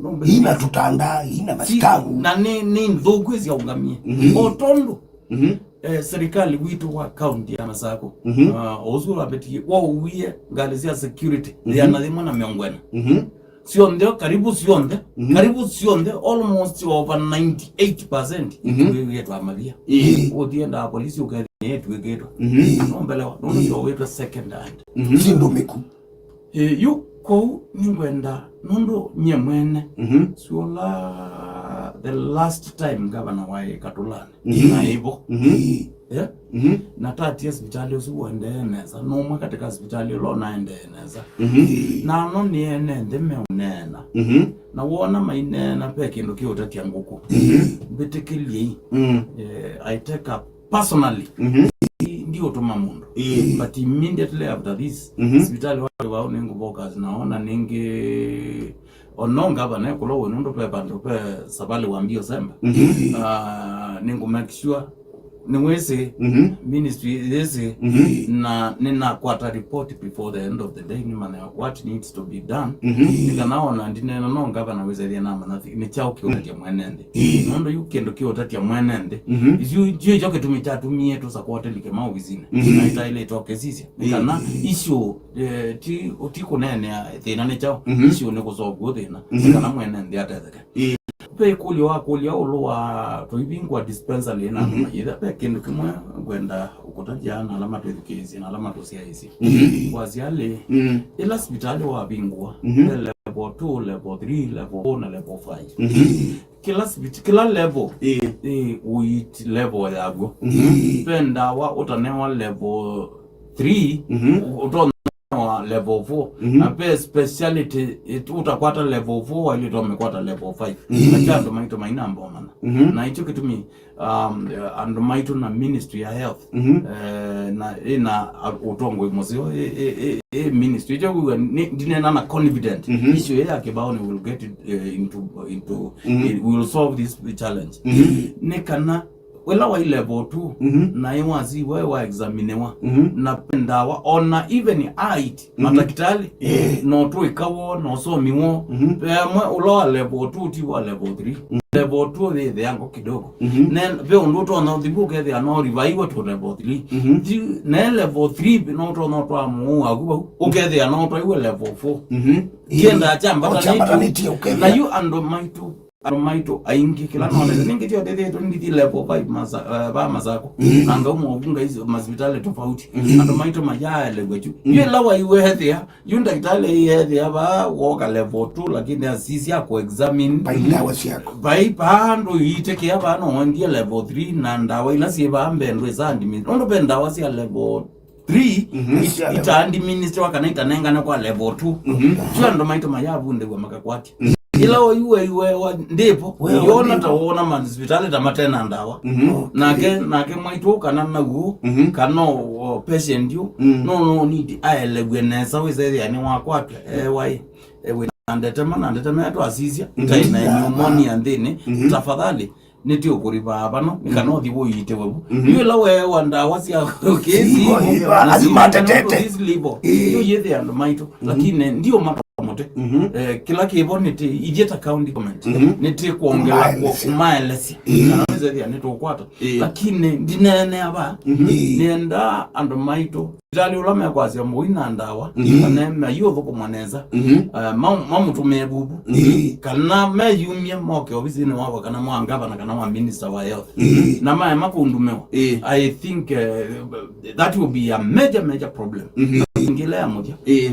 No, no, ina tutanda, ina si-, masitavu. Na nĩ, nĩ nthũku ĩsyaũngamie. Mhm. O tondũ mhm, eh, serikali witũ wa kaunti ya Masaku, mhm, ah, o ũsu ũravetie, wauwie ngalĩ sya security, mhm, ĩana yĩmwe na mĩongo ĩna. Mhm. Syonthe, karibu syonthe, mhm, karibu syonthe, almost over ninety-eight percent, mhm, itwĩkĩtwe mavia. Ĩĩ. Ũthiendaa polisi ũkethĩa nĩyĩtwĩkĩtwe. Mhm. Nombelewa, nũndũ, ĩĩ, syowĩtwe second hand. Mhm. Syĩndũmĩku. Ĩ, yu, kwoou nĩngwenda, nũndũ nyie mwene, mhm, syũla the last time ngavana waĩ Katũlanĩ, mhm, naĩ vo. Mhm. Eh? Mhm. Na tatie sivitalĩ ũsu ũendee nesa, nũmwe katĩ ka sivitalĩ ũla ũnaendee nesa. Mhm. Na ano nĩ ene nthĩ meũneena. Mhm. Na wona maineena ve kĩndũ kĩũtetya ngũkũ. Mhm. Mbĩtĩkĩlyei. Mm. Eh, I take up personally, mhm, ndiũtũma mũndũ. Ĩĩ. But immediately after this, mhm, sivitalĩ wa Kĩvaũ nĩngũ focus nao na nĩngĩ Ono ngavana ekũlwa we nũndũ ve vandũ ve savali wa mbio semba. Mhm. Ah, nĩngũ make sure nĩwĩsĩ, mhm, ministry yĩsĩ, mhm, na nĩnakwata report before the end of the day, nĩmanya what needs to be done. Mhm. Nĩ kana ona ndineena no ngavana wĩsethia namanya thi- nĩ kyaũ kĩũtatya mwene nthĩ. Mhm. Nũndũ yu kĩndũ kĩũtatya mwene nthĩ, mhm, isu ndio icho kĩtumi kyatumie tũsakwatelike maovisinĩ. Mhm. Na itaĩlĩte ũkĩsisya nĩ kana, mhm, issue, eh, ti, ti kũneenea thĩna nĩ kyaũ, mhm, issue nĩ kũsolve thĩna, mhm, nĩ kana mwene nthĩ atetheke. Ĩĩ. Ve ĩkũlyo wakũlya ũlũ wa tũivingwa dispensary na andũ, mhm, mayĩtha, ve kĩndũ kĩmwe ngwenda ũkũtavya na ala matwĩthukĩĩsye na ala matũsyaĩĩsye. Mhm. Wasya lĩ, mm, ĩla sivitalĩ wavingũa, mhm, ve level two, level three, level four na level five. Mhm. Kĩla sivit-, kĩla level, ĩĩ, ĩĩ, ũit level yaw'o. Mhm. Ve ndawa ũtanewa level three, mhm, ũtonya wa level four, mhm, na ve speciality it-, ũtakwata level four wailĩte ũmĩkwata level five. Mhm. Na kya andũ maitũ mainamba ũmanya. Mhm. Na icho kĩtumi, um, andũ maitũ na ministry ya health, mhm, eh, na ĩna a-, ũtongoi mũseo ĩ, ĩ, ĩ, ĩ ministry. Icho kwĩw'a ni-, ndineena na confident. Mhm. Issue ĩĩ ya kĩbaoni will get it, eh, into, into, mhm, it will solve this challenge. Mhm. Nĩ kana wĩla wai level two, mhm, na ĩwasiwe waexaminiwa, mhm, na ndawa, ona even ait, mhm, matakitali, eh, no twĩkawo, no somiwo, mhm, vemwe ũla wa level two ti wa level three. Mhm. Level two yĩthĩango kidogo. Mhm. Ne, ve ũndũ ũtonya ũthivu ũkethĩa no rivaiwe to level three. Mhm. Thi-, ne level three no ũtonya ũtwaa mũũ waku vau, ũkethĩa no ũtwaiwe level four. Mhm. Kĩendaa kyambatanĩtye. Kyambatanĩtye, ũkethĩa. Na yu andũ maitũ Andũ maitũ aingĩ, kĩla nonete, nĩngĩ tyo ndĩthĩtwe ndithi level five masa-, eh, va Masako. Mm. Na ngauma ũvu ngaisye masivitalĩ tofauti. Mm. Andũ maitũ mayaelew'a kyu. Mm. Yu ĩla waiwethĩa, yu ndakĩtalĩ ĩyethĩa va woka level two, lakini asisya kũ examine. Vai ndawa syako. Vai va andũ iitĩkĩa va no wendie level three, na ndawa ila syĩ va mbee ndwĩsa admit. Nũndũ ve ndawa sya level three, mhm, ita administer kana itanengane kwa level two. Mhm. Sio andũ maitũ mayavundĩw'a makakwatya. Mhm. Ila oyu weiwe wa ndipo, wewe yona ndipo. Ta wona masivitalĩ ta matena ndawa. Mhm. Nake, nake mwaitũ kana naw'o, mhm, kana o patient yu, mhm, no, no need aelew'e nesa wĩsethĩa nĩ wakwatwa, ewa ĩ, ewe na ndetema, na ndetema yatwasisya, mhm, tai na pneumonia nthĩnĩ, mhm, tafadhali, nĩtĩ ũkũrĩvaa vano, nĩ kana ũthi wũiitĩwe vu. Mhm. Yu ĩla weewa ndawa sya ũkĩsi, lazima atetete. Ĩĩ. Yu yĩthĩ andũ maitũ, mhm, lakini ndio matwa mũtĩ. Mhm. Eh, kĩla kĩvo nĩtĩ ithyĩ ta county government, mhm, nĩtĩ kwongela kũmaelesya. Kũmaelesya. Mhm. Kana nĩsethĩa nĩtũkwata. Ĩĩ. Lakini ndineenea va, mhm, nĩenda andũ maitũ Sivitalĩ ũla mekwasya mũi na ndawa, mhm, na me-, maiũthũkũmwa nesa, mhm, eh, ma-, mamũtũmĩe vuvu, mhm, kana meyumye moke ovisinĩ wakwa kana mwa ngavana kana mwa minister wa health. Mhm. Na maema kũndũmĩwa. Ĩĩ. I think, eh, that will be a major, major problem. Mhm. Ĩngĩ ĩla ya mũthya. Ĩĩ.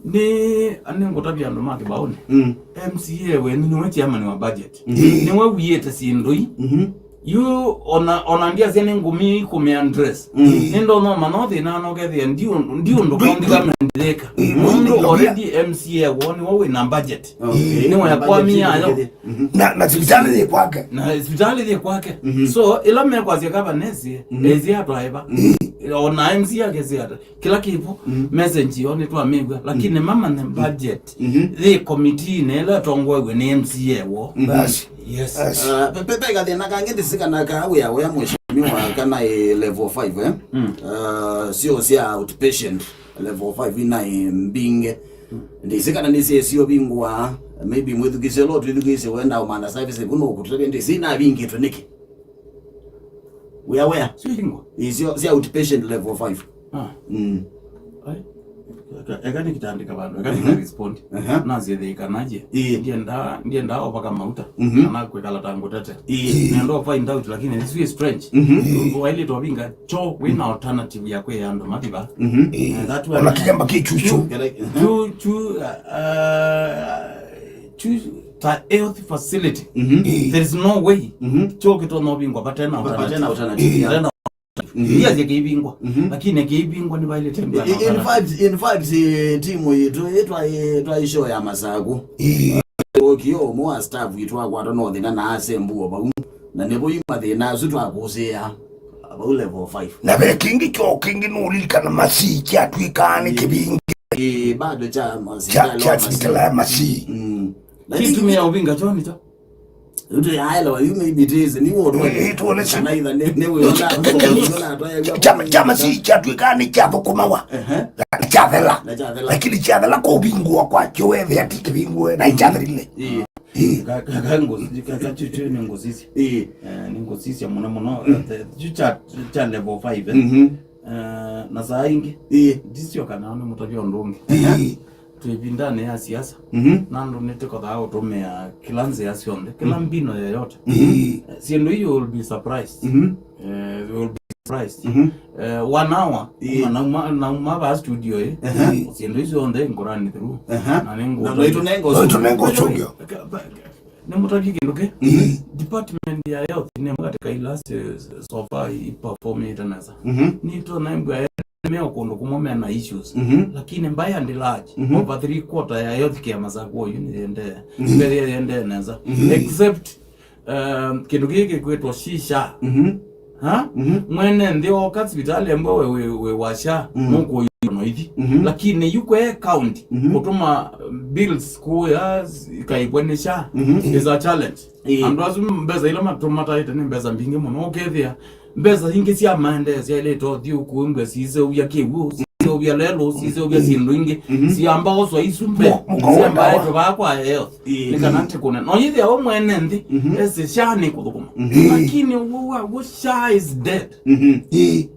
Nĩ, nĩngũtavya andũ ma kĩbaũnĩ. Mm. M C A we nĩwe chairman wa budget. Mhm. Nĩwe wiĩte syĩndũ ii. Mhm. Yu ona, ona ndiasya nĩ ngũmi kũmĩ address. Mm. Nĩ ndonya ũmanya thĩna no kethĩa ndi ũndũ, ndi ũndũ county government yĩka. Mm. Nũndũ already M C A woo nĩwe wĩ na budget. Okay. Nĩwe akwamia yo. Mhm. Na, na sivitalĩ yĩ kwake. Na sivitalĩ yĩ kwake. Mhm. So, ĩla mekwasya governor ĩsĩ, mhm, ĩsĩ atwaĩva. Mhm. Ona M C A akesĩ ata. Kĩla kĩvo, mm, message yo nĩtwamĩw'a, lakini, mm, mamanye budget, mhm, yĩ committee na ĩla ĩtongoew'e nĩ M C A woo. Mhm. Basi. Yes. Yes. Uh, pe, pe, pe kathĩna kangĩ ndĩsĩ kana ka wĩa ũya mheshimiwa kana ĩ level five, eh? Mm. Uh, sio sya outpatient level five ina ĩ mbingĩ. Mm. Ndĩsĩ kana nĩsyĩ sio vingũa, maybe mwĩthukĩsye lo twĩthukĩsye wenda ũmana service kuno kũtũtavya ndĩsĩ ina vingĩtwe nĩkĩ? We are aware. Sio hingo. Is your, si outpatient level five. Ah. Mm. Ai. Eka, eka nĩkĩtandĩka vandũ, eka nĩka, mhm, respond. Aha. Nasyethĩĩka naje. Ĩĩ. Ndienda, ndienda ovaka mauta. Mhm. Kana kwĩkala ta ngũtete. Ĩĩ. Nenda find out, lakini this is strange. Mhm. Wailĩte ovinga cho, wĩna alternative ya kwĩa andũ mathiva. Mhm. Eh, that one. Ona kĩkamba kĩchuchu. Kĩla-, aha. Chu, chu, uh, chu, ta health facility. Mhm. There is no way. Mhm. Cho kĩtonya ũvingwa vatena alternative. Vatena alternative, yeah. Vatena. Mhm. Yes, kĩivingwa. Mhm. Lakini kĩivingwa nĩ vailĩte mbana. In fact, in fact, eh, timu yitũ, eh, twa, eh, twa show ya Masaku. Ĩĩ. Okio ũmwe wa staff itũ akwata no thĩna na asembuo vau. Na nĩvo yu mathĩna asu twakũsĩa vau level five. Na ve kĩngĩ kyo kĩngĩ nũlilikana Masii kyatw'ĩkaa nĩ, ĩĩ, kĩvingi. Ĩĩ, bado cha Masii, cha, cha sivitalĩ ya Masii. Mm. Lakini kitumia uvinga choni cho. Utu yaelewa, you may be it is, ni wotu. Eh, tuone si. Kana itha ni, ni wona, wona atoya. Chama, chama si kyatwika ni kyathũkũmawa. Ehe. Kyathela. Na kyathela. Lakini kyathela kwa uvingua kwa kyo wethe ati kivingwe na kyatherile. Ii. Ii. Ka, ka, ka ngosi, ka, ka chuchu ni ngosisi. Ii. Eh, ni ngosisi muno muno. Eh, the, chucha, cha level five, eh. Mhm. Eh, na saa ingĩ. Ii. Ndisio kana nĩ mũtavya ũndũ ũngĩ. Ii. Twĩ ĩvindanĩ ya siasa. Mhm. Na andũ nĩtũkothaa ũtũmĩa kĩla nzĩa syonthe, kĩla mbino yoyote. Mhm. Eh, syĩndũ ii, you will be surprised. Mhm. Eh, you will be surprised. Mhm. Eh, one hour, ii, kuma nauma, nauma vaa studio ĩ, ehe, syĩndũ ii syonthe ngũrani through. Ehe. Na nĩ ngũ-, na noitunenga ũsũngĩo. Noitunenga ũsũngĩo. Ka-, ba-, Nĩmũtavye kĩndũ kĩ? Mhm. Department ya health nĩ ĩmwe katĩ ka ila si-, so far iperformĩte nesa. Mhm. Nĩtwona mbua me o kũndũ kũmwe mena issues. Mhm. Lakini by and large, mhm, over three quarter ya health care Masakũ oyu nĩyendee. Mhm. Mbethĩa yendee nesa. Mhm. Except, um, kĩndũ kĩĩ kĩkwĩtwa SHA. Mhm. Ha? Mhm. Mwene nthĩ oka sivitalĩ embwe wĩ, wĩ, wĩ wa SHA, mhm, nũkũĩwa noithi. Mhm. Lakini yu kwe county, mhm, kũtũma bills kũya ikaĩvwa nĩ SHA, mhm, is a challenge. Ĩĩ. Andũ asu mbesa ila matũmataĩte nĩ mbesa mbingĩ mũno. Ũkethĩa mbesa ingĩ sya maendeeo syaĩlĩte ũthiĩ ũkũĩmbwa siseũvya kĩw'ũ, siseũvya lelũ, siseũvya syĩndũ ingĩ, mhm, siamba oswa isu mbee, siamba etwe vaa kwa health. Ĩĩ. Nĩ kana ntikũne. No yĩthĩa we mwene nthĩ, mhm, ese SHA nĩ kũthũkũma. Mhm. Lakini ũw'o wa, wo SHA is dead. Mhm. Ĩĩ.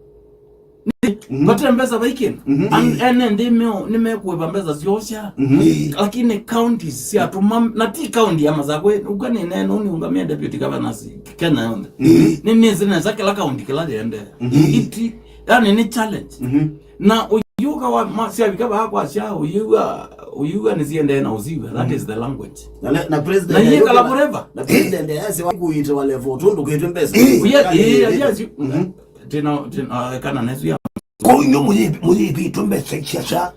Mhm. Vate mbesa vai kĩndũ. Mhm. An-, ene nthĩ meo, nĩmekũĩva mbesa syoo SHA. Mhm. Lakini counties syatũma, na ti county ya Masakũ, ũka nĩ neno, nĩũngamĩa deputy governors Kenya yonthe. Mhm. Nĩ, nĩnĩsĩ nesa kĩla county kĩla yĩendee. Mhm. Iti, yani nĩ challenge. Mhm. Na ũyũka wa, ma, syavika vaa kwa SHA, ũyĩw'a, ũyĩw'a nĩsiendee na ũsiw'a. That is the language. Na le-, na president na iye kala forever. Na president yasya wa kuitwa level tũndũ kwĩtwe mbesa. Ĩĩ. Uya, ĩĩ, yes, you, mhm, tena, tena, ah, kana nesu ya. Kwa hiyo mwenye, mwenye vitu mbesa cha SHA,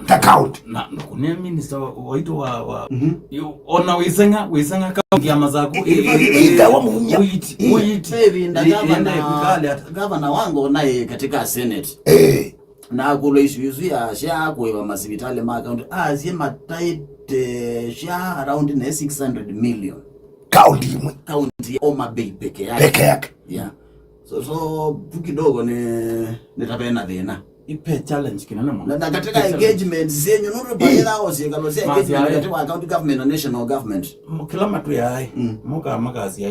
ta county. Na, na kunia minister wa, waitũ wa, wa, mhm, yu, ona wĩseng'a, wĩseng'a county ya Masakũ. Ĩĩ, ĩĩ, ĩĩ, ĩĩ, ĩĩ, ĩĩ, wa munya. Uiti, ĩĩ, uiti. Ĩĩ, ĩĩ, gavana, ĩĩ, ĩĩ, gavana wangu naye katika Senate. Eh. Na kũlwa issue isu ya SHA kũĩva masivitalĩ ma county, asye mataĩte SHA around ne six hundred million. County ĩmwe. County ya Homa Bay peke yake. Peke yake. Yeah. So, so, tu kidogo nĩ, nĩ ta vena thĩna. Ipe challenge kĩnene mũno. Na, na katika engagement zenyu, nũndũ baĩtha o syĩkalo sya engagement katĩ wa county government na national government. Kĩla matwĩaa, mm, moka makasya,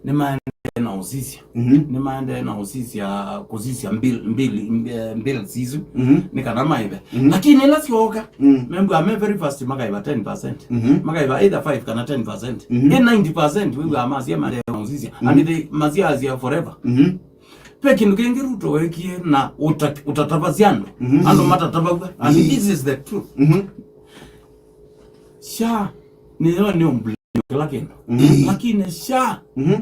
nĩmaendee na ũsisya. Mhm. Nĩmaendee na ũsisya, kũsisya bill, bill, eh, bills isu, mhm, nĩ kana maĩve. Mhm. Lakini ĩla syooka, mm, membwa me very fast makaĩva ten percent. Mhm. Makaĩva either five kana ten percent. Mhm. Ĩ ninety percent wĩw'aa masya maendee na ũsisya. Mhm. And they masya asya forever. Mhm. Ve kĩndũ kĩngĩ Ruto wekie na ũta-, ũtatavasya andũ. Mhm. Andũ matatavaw'a. And, mhm, this is the truth. Mhm. SHA nĩyo nĩ kĩla kĩndũ. Mhm. Lakini SHA, mhm,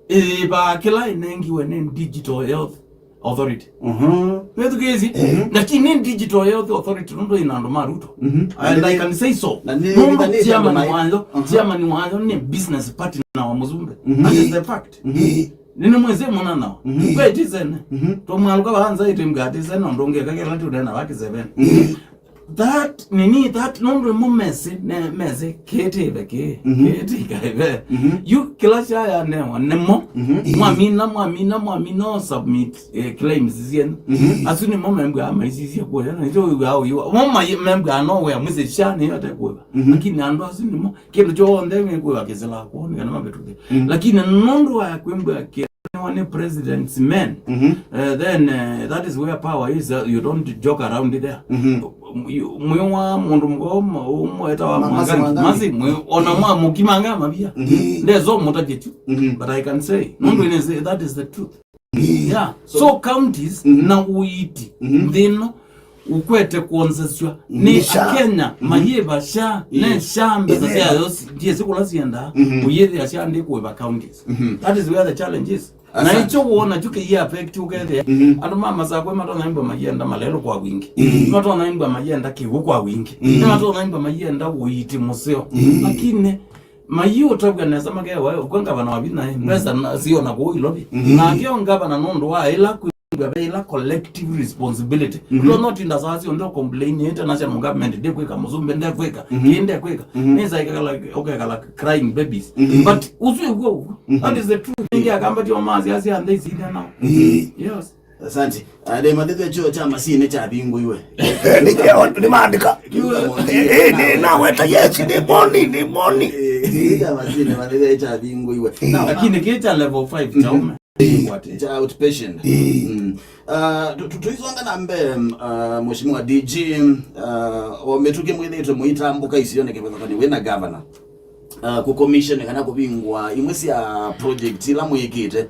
ĩyĩvaa kĩla ĩnengiwe nĩ Digital Health Authority. Mhm. Wĩthukĩĩsye? Mhm. Lakini nĩ Digital Health Authority nũndũ ĩna andũ ma Ruto. Mhm. And I can say so. Na nĩ, nũndũ na nĩ chairman wayo, mhm, chairman wayo nĩ business partner wa Mũsumbe. Mhm. That is the fact. Mhm. Nĩnĩmwĩsĩ mũnanawa. Mhm. Kwĩ tisene. Mhm. Tũmwalũka vanza ĩtĩ mgatĩse na ũndũ ũngĩ kakĩla tũnena vakĩseveni. Mhm. That, nini, that, nũndũ ĩmo mesĩ, ne, mesĩ, kĩtĩve kĩ, mhm, kĩtĩkaĩve. Mhm. Yu, kĩla kyayanewa, nĩmo, mhm, mwamina, mwamina, mwamina, o submit, eh, claims syenu. Mhm. Asu nĩmo membwa maisisye kũya, na nĩkyo wĩw'aa ũyũa. Mo mai-, membwa no wĩa mwĩsĩ SHA nĩyo ate kũĩva. Mhm. Lakini andũ asu nĩmo, kĩndũ kyonthe nĩkwĩva kĩsĩla kwoo, nĩ kana mavĩtũke. Mhm. Lakini nũndũ wa kwĩmbwa kĩ- nĩ president's men. Mhm. Eh, then, eh, that is where power is. Uh, you don't joke around there. Mhm. Mwĩ wa mũndũ mko ũmweta wa Mwangangi. Masi, ona mwa mũkimanga mavia. Mhm. Ndezo mũtavye tu. Mhm. But I can say, nũndũ nĩ, that is the truth. Mhm. Yeah. So, so counties, mhm, na ũiiti, mhm, nthĩ ĩno, ũkwete kwonzesw'a nĩ SHA. Akenya, mhm, mayĩva SHA, ĩĩ, ne SHA mbesa syayo si-, ndiĩsĩ kũla siendaa, mhm, ũyĩthĩa SHA ndĩkũĩva counties. Mhm. That is where the challenge is. Na asante. Icho wona kyu kĩi affect ũkethĩa, mhm, andũ ma Masakũ matonya imbwa mayenda malelũ kwa wingi. Mhm. Matonya imbwa mayenda kĩw'ũ kwa wingi. Mhm. Matonya imbwa mayenda ũiiti mũseo. Mhm. Lakini mayi ũtavw'a nesa makewa, kwa ngavana wa vinya, mhm, mbesa na, sio na kũu Ilovi. Mhm. Nake o ngavana nũndũ wa ĩla kwĩ Ngwa ve ila collective responsibility. Mhm. Ndo no tinda saa syonthe complain ĩte national government ndekwĩka, mũsumbĩ ndekwĩka, Mhm. kĩĩ ndekwĩka. Mhm. Nĩsa ikakala, ũkekala crying babies. Mhm. But ũsu ĩw'o ũw'o. Mhm. That is the truth. Nĩngĩ akambatia maasi asia nthĩ isinda nao. Mhm. Yes. Asante. Ah, nĩ mathĩthwe chuo cha masini cha vingũiwe. Nĩkĩo nĩmaandĩka. Ĩĩ, nĩ naweta, yes, nĩ moni, nĩ moni. Eh, cha masini mathĩthwe cha vingũiwe. Lakini kĩ cha level five cha ume. Ĩĩ. Cha outpatient. Ĩĩ. Mm. Ah, tu- tu- tuisonga na mbee, mm, ah, Mheshimiwa D G, ah, o mĩtũkĩ mwĩthĩtwe mũitambũka isioneke vethokani wĩna governor. Ah, kũkomishene kana kũvingwa imwe sya project ila mwĩkĩte.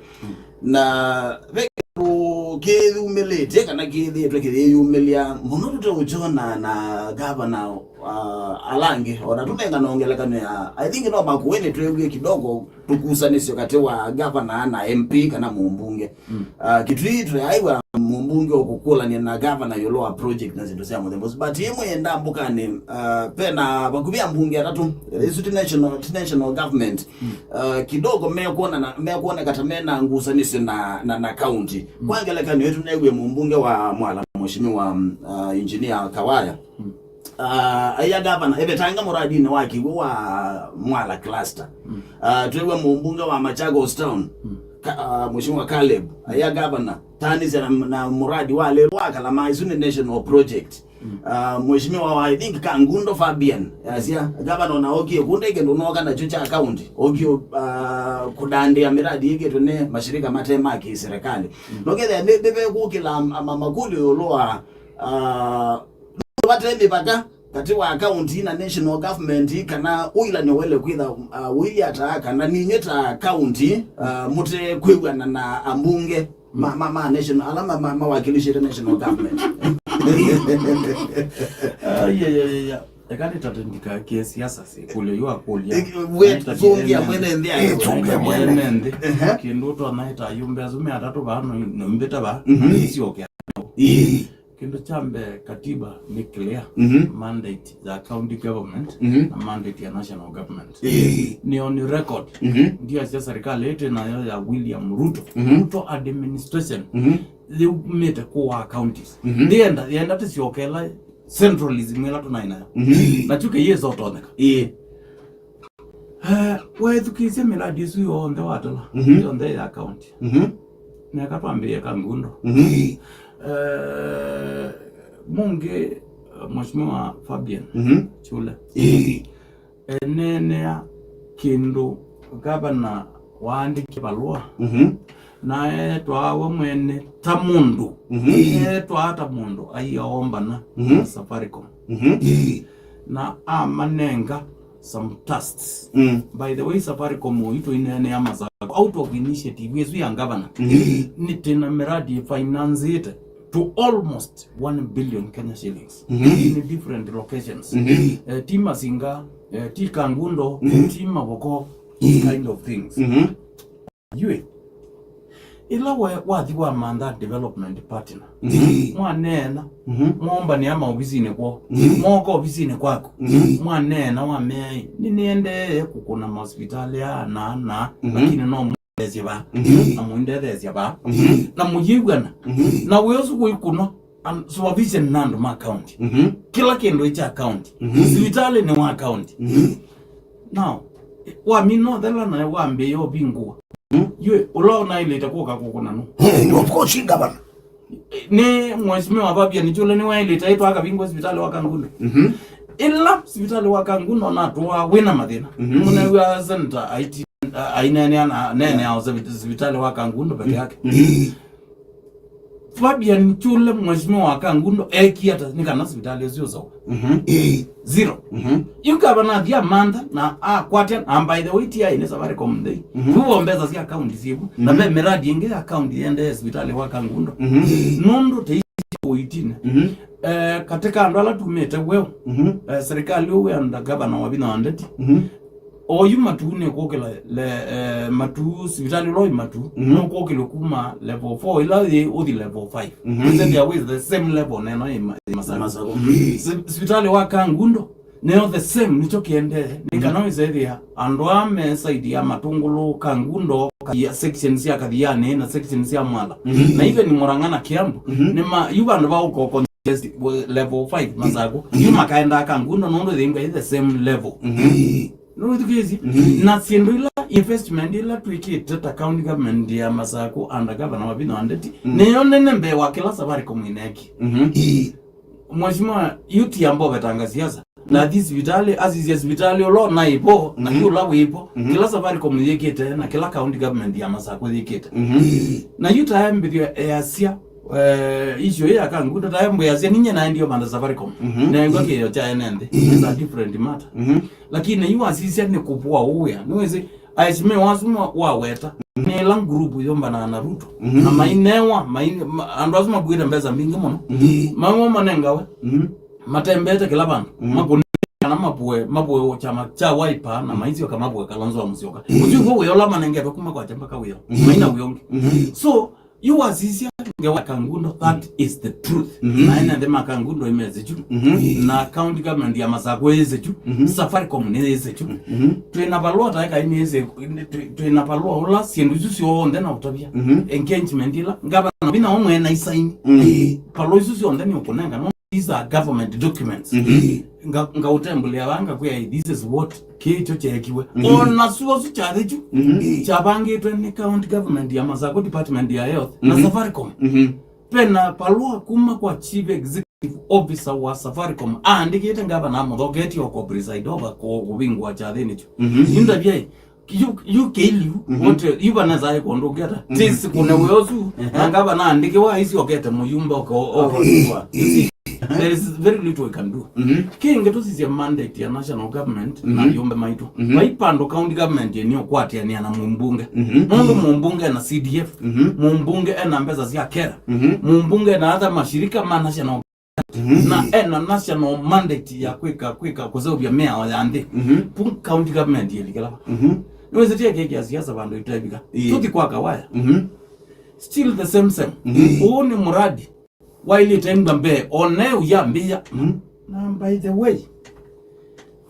Na ve kĩndũ kĩyumĩlĩtye kana kĩthĩtwe kĩyĩyumĩlya mũno tũteũkyona na gavana, ah, ala angĩ, ona tũnengana ngelekany'o ya, I think no Makueni tweewie kidogo tũkusanĩsyo katĩ wa gavana na M P kana mũmbunge. Mm. Ah, Kitui tweaiwa mũmbunge ũkũkũlany'a na gavana ĩũlũ wa project na syĩndũ sya mũthemba ũsu. But ĩmwe ndambũkanĩ, ah, pena vakuvĩ ambunge atatũ, ĩsu ti national, ti national government. Mm. Ah, kidogo mekwonana, mekwoneka ta mena ngusanĩsyo na, na, na county. Mm. Kwa ngelekany'o ĩtu neewie mũmbunge wa Mwala, Mheshimiwa, ah, Engineer Kawaya. Mm. Ah, aia gavana, evetanga mũradinĩ wa kĩw'ũ wa Mwala cluster. Mm. Ah, tweewa mũmbunge wa Machakos Town, Mm. Ka- ah, Mheshimiwa Caleb, aia gavana, tanĩsya na, na mũradi wa lelũ wa Kalama, isu nĩ national project. Mm. Ah, Mheshimiwa wa, I think, Kangundo Fabian, asia, gavana ona okie kũndĩ kĩndũ nooka nakyo kya county, okie, ah, kũdandĩa mĩradi ĩkĩtwe nĩ mashirika mate ma kĩserikali. Mm. Nokethĩa nĩ, nĩvekũkĩla ma- ma- makũlyo ĩũlũ wa, ah, vate mĩvaka katĩ wa county na national government, kana ũilanyo wele kwĩtha, uh, ũilyĩ ata, kana ninyw'ĩ ta county, uh, mũte kwĩw'ana na ambunge ma, ma, ma national, ala ma, ma, mawakilishĩte national government. Ai, ai, ai, ai, ai. Eka nĩtate ndika kĩsiasa sikũlyo yu akũlya. Eh, we, Nĩtate zungia ene mwene nthĩ. Eh, zungia mwene. Ene nthĩ. Ehe. Kĩndũ twana ĩta yumbe asu me atatũ vaa no, no mbĩta vaa. Mhm. Siokea. Ĩĩ. Kĩndũ kya mbee, katiba nĩ clear. Mhm. Mandate ya county government Mhm. na mandate ya national government. Ĩĩ. Nĩ on record. Mhm. Ndia cia serikali ĩtĩ nayo ya William Ruto. Mhm. Ruto administration. Mhm. Yumĩte kũa counties. Mhm. Ndĩenda, yenda tĩsyokela centralism ĩla tũnaĩ nayo. Mhm. Na kyu kĩyĩsa ũtonyeka. Ĩĩ. Eh, waĩthukĩĩsya mĩradi ĩsu yonthe watala, Mhm. yonthe ya county. Mhm. Neka twambĩĩe Kangundo. Mhm. Eh, mũngĩ, eh, Mheshimiwa Fabian Mhm. Chule. Ĩĩ. Eneenea kĩndũ gavana waandĩkie valũa. Mhm. Na etwaa we mwene ta mũndũ. Mhm. Etwaa ta mũndũ aiaombana Mhm. na Safaricom. Mhm. Na amanenga some tasks. Mm. By the way, Safaricom ũitũ ineenea Masako, out of initiative ĩsu ya governor, Mhm. nĩ tĩna miradi financĩte to almost one billion Kenya shillings Mhm. in different locations. Mhm. Eh, ti Masinga, eh, ti Kangundo, Mhm. ti Mavoko, Mhm. kind of things. Mhm. Yue, ĩla we wathi wamantha development partner, Mhm. mwaneena, Mhm. mwaombanĩa maovisinĩ kwoo, Mhm. mooka ovisinĩ kwaku, Mhm. mwaneena wamea, "Nĩnĩendee kũkũna maosivitalĩ aa na na, Mhm. lakini no mũndetheesye vaa, Mhm. na mũindetheesya vaa," Mhm. na mũyĩw'ana, Mhm. na wĩa ũsu wĩkũnwa, and supervision na andũ ma county. Mhm. Kĩla kĩndũ ĩ kya county. Mhm. Sivitalĩ nĩ wa county. Mhm. Now, wamina ũthela na wambĩĩa ũvingũa. Mhm. Yue, ũla ũnaĩlĩte kũka kũkũna nũ? Eh, of course, gavana. Nĩ Mheshimiwa Fabian Chule nĩwaĩlĩte aitwa akavingũa sivitalĩ wa Kangundo. Mhm. Ĩla sivitalĩ wa Kangundo natũaa wĩna mathĩna. Mhm. Mũnew'a Senator aiti- a- aineenea na neenea o sivi- sivitalĩ wa Kangundo peke yake. Mhm. Fabian Chule, Mheshimiwa wa Kangundo, ekie ata nĩ kana sivitalĩ ũsu ũseũvwe? Mhm. Ĩĩ. Zero. Mhm. Yu gavana athi amantha na akwatya, na by the way, ti aĩ nĩ Safaricom nthei. Mhm. Yu wo mbesa sya county syĩvu. Na Mhm. ve miradi ĩngĩ ya county yendee sivitalĩ wa Kangundo. Mhm. Nũndũ tei ũitinĩ. Mhm. Eh, katika andũ ala tumĩte weo, Mhm. eh, serikali ũũ wĩ under governor wa Wavinya wa Ndeti, Mhm. oyu matu nĩ kũkĩla le, eh, matu, sivitalĩ ũla wĩ matu, Mhm. nũkũkĩlwe kuma level four ila yĩ ũthi level five. Mhm. Ĩse there is the same level neno ĩ ma- ĩ Masako. Masako. Mhm. Si- sivitalĩ wa Kangundo, Nĩyo the same, nĩkyo kĩendee. Nĩ kana wĩsethĩa andũ aa me side ya Matũngũlũ, Kangundo, Kathia-, section sya Kathiani na section sya Mwala. Mhm. Na even Murang'a na Kiambu, mhm, nĩ ma, yu vandũ va ũko contest level five, Masakũ. Mhm. Yu makaendaa Kangundo nũndũ they the same level. Mhm. Nũthikĩĩsye? Mhm. Na syĩndũ ila, investment ila twĩkĩte ta county government ya Masakũ under governor Wavinya wa Ndeti, mhm, nĩyo nene mbee wa kĩla Safaricom ĩneekie. Mhm. Mheshimiwa, yu ti amba ũvetanga siasa. Na athi sivitalĩ, asisya sivitalĩ ũla ũnaĩ vo, na, mhm, yu ũla wĩ vo, mhm, kĩla Safaricom yĩkĩte, na kĩla county government ya Masakũ yĩkĩte. Mhm. Na yu taembĩthw'a easya, eh, issue ĩĩ ya Kangundo, taembĩasya ninye naendie ũvanda Safaricom. Mhm. Neew'a kĩĩo kya ene nthĩ. It's a different matter. Mhm. Lakini yu asisya nĩ kũvũa ũwĩa. Nĩwĩsĩ, aheshimiwa asu ma-, waweta, nĩ ĩla group yũmbanaa na Ruto. Mhm. Na mainewa, mai-, ma-, andũ asu makuĩte mbesa mbingĩ mũno. Mhm. Maimwa manengawe. Mhm. Matembete kĩla vandũ. Mhm. Makũnĩ kana mavũe, mavũe kyama kya Wiper na, mhm, maisyoka mavũe Kalonzo wa Musyoka. Mhm. Ũsu w'o wĩa ũla manengetwe kuma kwa kyama ka wĩo. Mhm. Maina wĩa ũngĩ. Mhm. So, yu wasisya ngewa ya Kangundo, that is the truth. Mhm. Na ene nthĩ ma Kangundo imesĩ kyu. Mhm. Na county government ya Masakũ ĩsĩ kyu. Mhm. Safaricom nĩ ĩsĩ kyu. Mhm. Twĩ na valũa taeka nĩ ĩsĩ, twĩ, twĩ na valũa ũla syĩndũ isu syonthe na ũtavya. Mhm. Engagement ila. Ngavana Wavinya ũmwe na isaini. Mhm. Valũa isu syonthe nĩ ũkũnenga. No, these are government documents. Mhm. Nga, ngaũtembũlĩa vaa ngakwĩa, "This is what kĩkyo kyeekiwe." Mhm. O na suo su kyathĩ kyu, mhm, kyavangĩtwe nĩ county government ya Masakũ, department ya health, na, mhm, Safaricom. Mhm. Pena valũa kuma kwa chief executive officer wa Safaricom aandĩkĩte ngavana amũthoketie o kũ preside over kũ-, kũvingũa kyathĩnĩ kyu. Mhm. Yu ndavya ĩ, yu, yu kĩiliu, mhm, wote, yu vanazae kũndũ ngeta. Mhm. Tisi kũne wĩosu, ehe, na ngavana aandĩkĩwa aisiokete mũyumba oko, oko. Okay. There is very little we can do. Mhm. Kĩngĩ tũsisye mandate ya national government, mhm, na ayũmbe maitũ. Mhm. Vai pandũ county government yenio kwatĩanĩa na mũmbunge. Mhm. Nũndũ mũmbunge ena C D F, mhm, mũmbunge ena mbesa sya KeRRA, mhm, mũmbunge ena other mashirika ma national, mhm, na ena national mandate ya kwĩka, kwĩka kũseũvya mĩao ya nthĩ. Mhm. Pu county government yĩlikĩla va. Mhm. Nĩwĩsĩtie kĩkĩa siasa vandũ itevika. Ĩĩ. Tũthi kwa Kawaya. Mhm. Still the same same. Mhm. Ũũ nĩ mũradi wailĩte ngwa mbee, o naĩ ũyambĩĩa. Mm. Na by the way,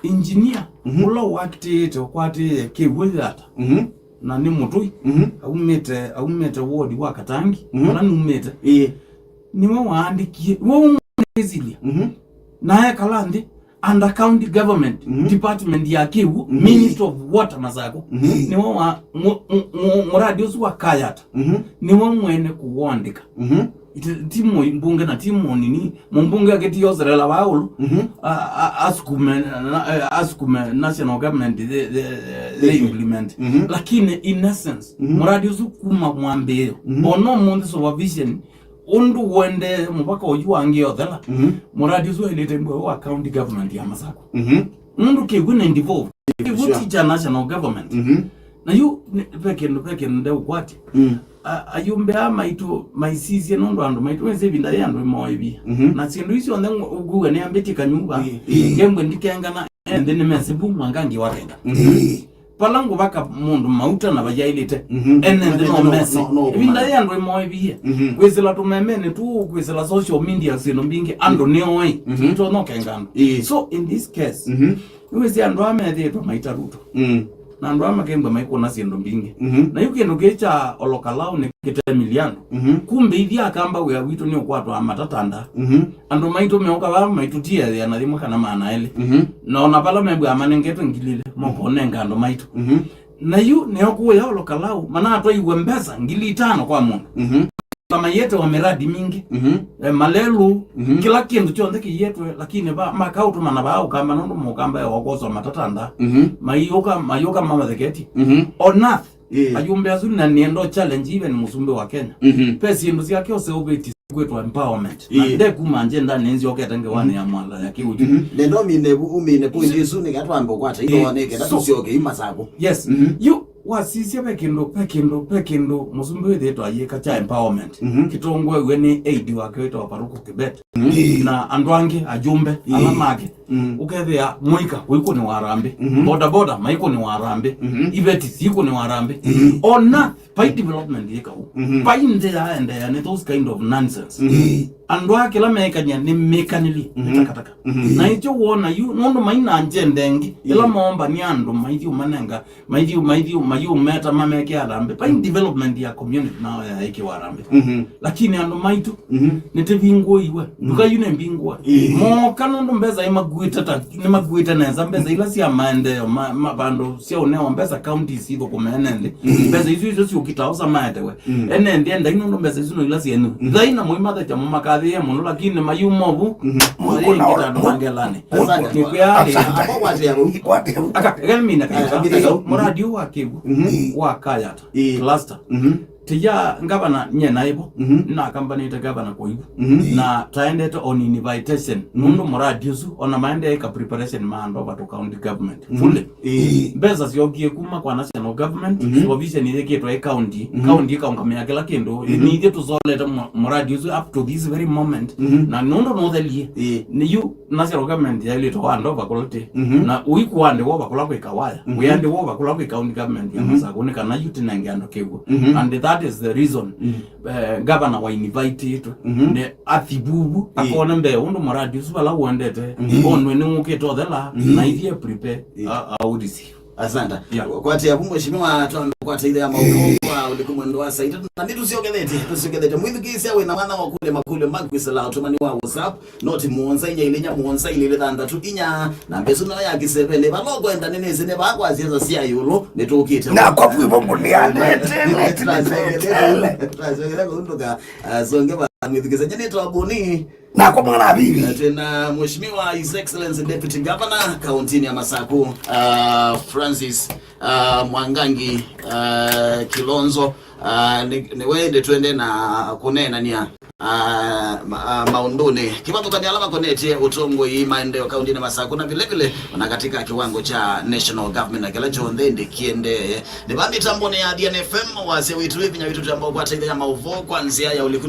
engineer, mhm, ũla wakitĩĩte ũkwatĩĩe kĩw'ũ yata, mhm, na nĩ mũtũi, mhm, aumĩte, aumĩte ward wa Katangi, mhm, ũla numĩte. Ĩĩ. Nĩwe waandĩkie, nĩwe ũmwĩsilya. Mhm. Na ekala nthĩ, under county government, mhm, department ya kĩw'ũ, mhm, Ministry of Water Masakũ. Mhm. Nĩwe wa, mu-, mu-, mu-, mũradi ũsu wa Kayata. Mhm. Nĩwe mwene kũwandĩka. Mhm. Ti, ti mũmbunge na ti mũnini. Mũmbunge akĩtioselela vaa ũlũ. Mhm. A, a, asukume, na, eh, asukume national government, they, they, they implement. Mhm. Lakini in essence, mhm, mũradi ũsu kuma mwambĩĩo. Mhm. Ona ũmũnthĩ supervision ũndũ ũendee mũvaka ũyu wangĩ othela, mhm, mũradi ũsu wailĩte mbua wa county government ya Masakũ. Mhm. Nũndũ kĩw'ũ nĩ devolved. Kĩw'ũ, sure, ti kya national government. Mhm. Na yu, nĩ, ve kĩndũ, ve kĩndũ ndeũkwatya. Mm. A, ayũmbe aa maitũ maisisye nũndũ andũ maitũ, wĩsĩ ĩvinda yĩ andũ ĩmoĩvie. Mhm. Na syĩndũ isu onthe ngũ-, ũkuga nĩambĩtie kanyuva. Ĩĩ, ĩĩ. Ngembwe ndikengana, ene nthĩ nĩmesĩ vu mwangangi wakenga. Mhm. Vala ngũvaka mũndũ mauta na vayaĩlĩte, mhm, ene nthĩ no mese. No, no, ĩvinda yĩ andũ ĩmoĩvie. Mhm. Kwĩsĩla tũmemenĩ tu, kwĩsĩla social media, syĩndũ mbingĩ, andũ nĩoĩ. Mhm. Tũtonya ũkenga andũ. Ĩĩ. So, in this case, mhm, nĩwĩsĩ andũ aa methĩĩtwe maita Ruto. Mm. Na andũ aa makembwa maikũna syĩndũ mbingĩ. Mhm. Na yu kĩndũ kĩĩ kya Olokalao nĩ kĩtemilye andũ. Mhm. Kumbe ithyĩ Akamba wĩa witũ nĩ ũkwatwa matatanda. Mhm. Andũ maitũ meũka vaa maitũtiethea na yĩmwe kana maana elĩ. Mhm. Na ona vala mebwaa manengetwe ngili ilĩ, mokonenga andũ maitũ. Mhm. Na yu nĩo kũya Olokalao, manatwaiwe mbesa ngili itano kwa mũndũ. Mhm. Na mayĩtewa mĩradi mingĩ. Mhm. Eh, malelũ, mhm, kĩla kĩndũ kyonthe kĩyĩetwe, lakini va, makaũtũmana vaa Ũkamba nũndũ Mũkamba ewa kwoswa matatanda. Mhm. Mayũka, mayũka mamatheketie. Mhm. Ona Ĩĩ. Ayũmbe asu na nĩenda challenge even mũsumbĩ wa Kenya. Mhm. Ve syĩndũ syake ũseũvĩtye kwĩtwa empowerment. Na ĩĩ. Ndekuma njendanĩ nzyokete ngewanĩ ya Mwala ya kĩũtũ. Mhm. Nenda ũmine vu, ũmine point ĩsu nĩkenda twambe ũkwata ĩĩ. Ithoo nĩkenda tũsyoke imasako. Yes. Mhm. Yu wasisya ve kĩndũ, ve kĩndũ, ve kĩndũ mũsumbĩ wĩthĩĩtwe ayĩka kya empowerment. Mhm. Kĩtongoew'e nĩ aide wake wĩtawa Paruku Kibet. Mm. Na andũ angĩ, ajumbe, ala make. Mm. Ũkethĩa mũika ũikũnĩwa harambĩ. Mm-hmm. Boda boda maikũnĩwa harambĩ. Mm-hmm. Iveti siikũnĩwa harambĩ. Mm-hmm. Ona vai development yĩka ũu. Mm-hmm. Vai nthĩ yaendeea nĩ those kind of nonsense. Mm-hmm. Andũ aa kĩla meekany'a nĩ mĩkanĩli, nĩ takataka. Mm-hmm. Na ĩkyo wona yu, nũndũ maina njenda ĩngĩ, ĩla moomba nĩ andũ maithiũ manenga, maithiũ, maithiũ, mayũmeta mamekĩa harambĩ. Vai development ya community nao yaĩkĩwa harambĩ. Mm-hmm. Lakini andũ maitũ, mm-hmm, nĩtĩvingũĩiwe. Mm-hmm. Nduka yu nĩ mbingũe. Mm-hmm. Moka nũndũ mbesa imakuĩte ta, nĩmakuĩte nesa, mbesa ila sya maendeeo, ma, ma, vandũ sya ũneo mbesa counties ithũkũme ene nthĩ. Mm-hmm. Mbesa isu isu syũkita osa maetewe. Mm. Ene nthĩ endai nũndũ mbesa isu no ila syenyu. Mm. Thai na mũimatha kyamo makathĩĩe mũno, lakini mayuma ũvu, mm-hmm, mayĩngĩta andũ mangelani. Asante. Nĩkwĩa atĩ, asante. Hapo kwatĩa vau? Kwatĩa vau? Aka, eka mina kaita. Eh, mina kau. Mũradi ũũ wa kĩw'ũ, mm-hmm, wa Kayata, eh, cluster. Mm-hmm. Tiya ngavana nye naivo, mm-hmm, nakambanĩte gavana kwa ivu. Mm-hmm. Na taendete on invitation. Mm-hmm. Nũndũ mũradi ũsu, ona maendee ka preparation ma Andover to county government. Mm-hmm. Fully. Ĩĩ. Mbesa syokie kuma kwa national government, mhm, supervision yĩkĩtwe ĩ county, mhm, county ĩkaũngamĩa kĩla kĩndũ, mhm, nĩ ithyĩ tũsolete mũ-, mũradi ũsu up to this very moment, mhm, na nũndũ nũthelie, ĩĩ, nĩ yu national government yaĩlĩtwe wa Andover kũla tĩ, mhm, na ũikuandĩwa va kũla kwĩ Kawaya, mhm, wĩandĩwa va kũla kwĩ county government ya, mhm, Masakũ, nĩ kana yu tũnenge andũ kĩw'ũ. Mhm. And that is the reason, mhm, eh, governor wa invite itwe, mhm, nĩ athivuvu, ĩĩ, akona mbee ũndũ mũradi ũsu vala ũendete, mhm, onwe nĩ wũkĩte ũthela, mhm, na ithyĩ prepare, ĩĩ, a, a, audisi. Asante. Yeah. Kwatĩa vu mheshimiwa, twambe kwata ile ya maũvoo kwa ũliku mwendo wa saa itatũ. Na nĩtũsyokethete, tũsyokethete. Mwĩthukĩĩsya wĩ na mwana wa kũlya makũlyo maku ĩsala ũtũmani wa WhatsApp, noti mũonza inya ilĩ inya mũonza ilĩ ilĩ thanthatũ inya. Na mbesa nayo ya kĩseveni, vala ũkwenda nĩ nĩsĩ nĩ vaa kwa siasa sya ĩũlũ, nĩtũkĩte. Na kwa kwĩvo mũneanĩte, nĩtũneanĩte. Tũsongele kũndũka, ah, songe va mwĩthukĩĩsya. Nyie nĩtwa Boni. Nakwa mwana wa bibi. Na twĩna Mheshimiwa His Excellency Deputy Governor kaunti-inĩ ya Masakũ, uh, Francis, uh, Mwangangi, uh, Kilonzo. Uh, nĩ, nĩwe ĩndĩ twende na kũneenania, uh, ma-, uh, maũndũnĩ kĩvathũkany'o ala makonetye ũtongoi, maendeeo kaunti-inĩ ya Masakũ na vile vile ona katika kiwango cha national government na kĩla kyonthe ĩndĩ kĩendee. Nĩ va mĩtambonĩ ya Athiani F M, wasya witũ wĩ vinya witũ twĩamba kũkwata ithe ya maũvoo kwa nzĩa ya ũliku.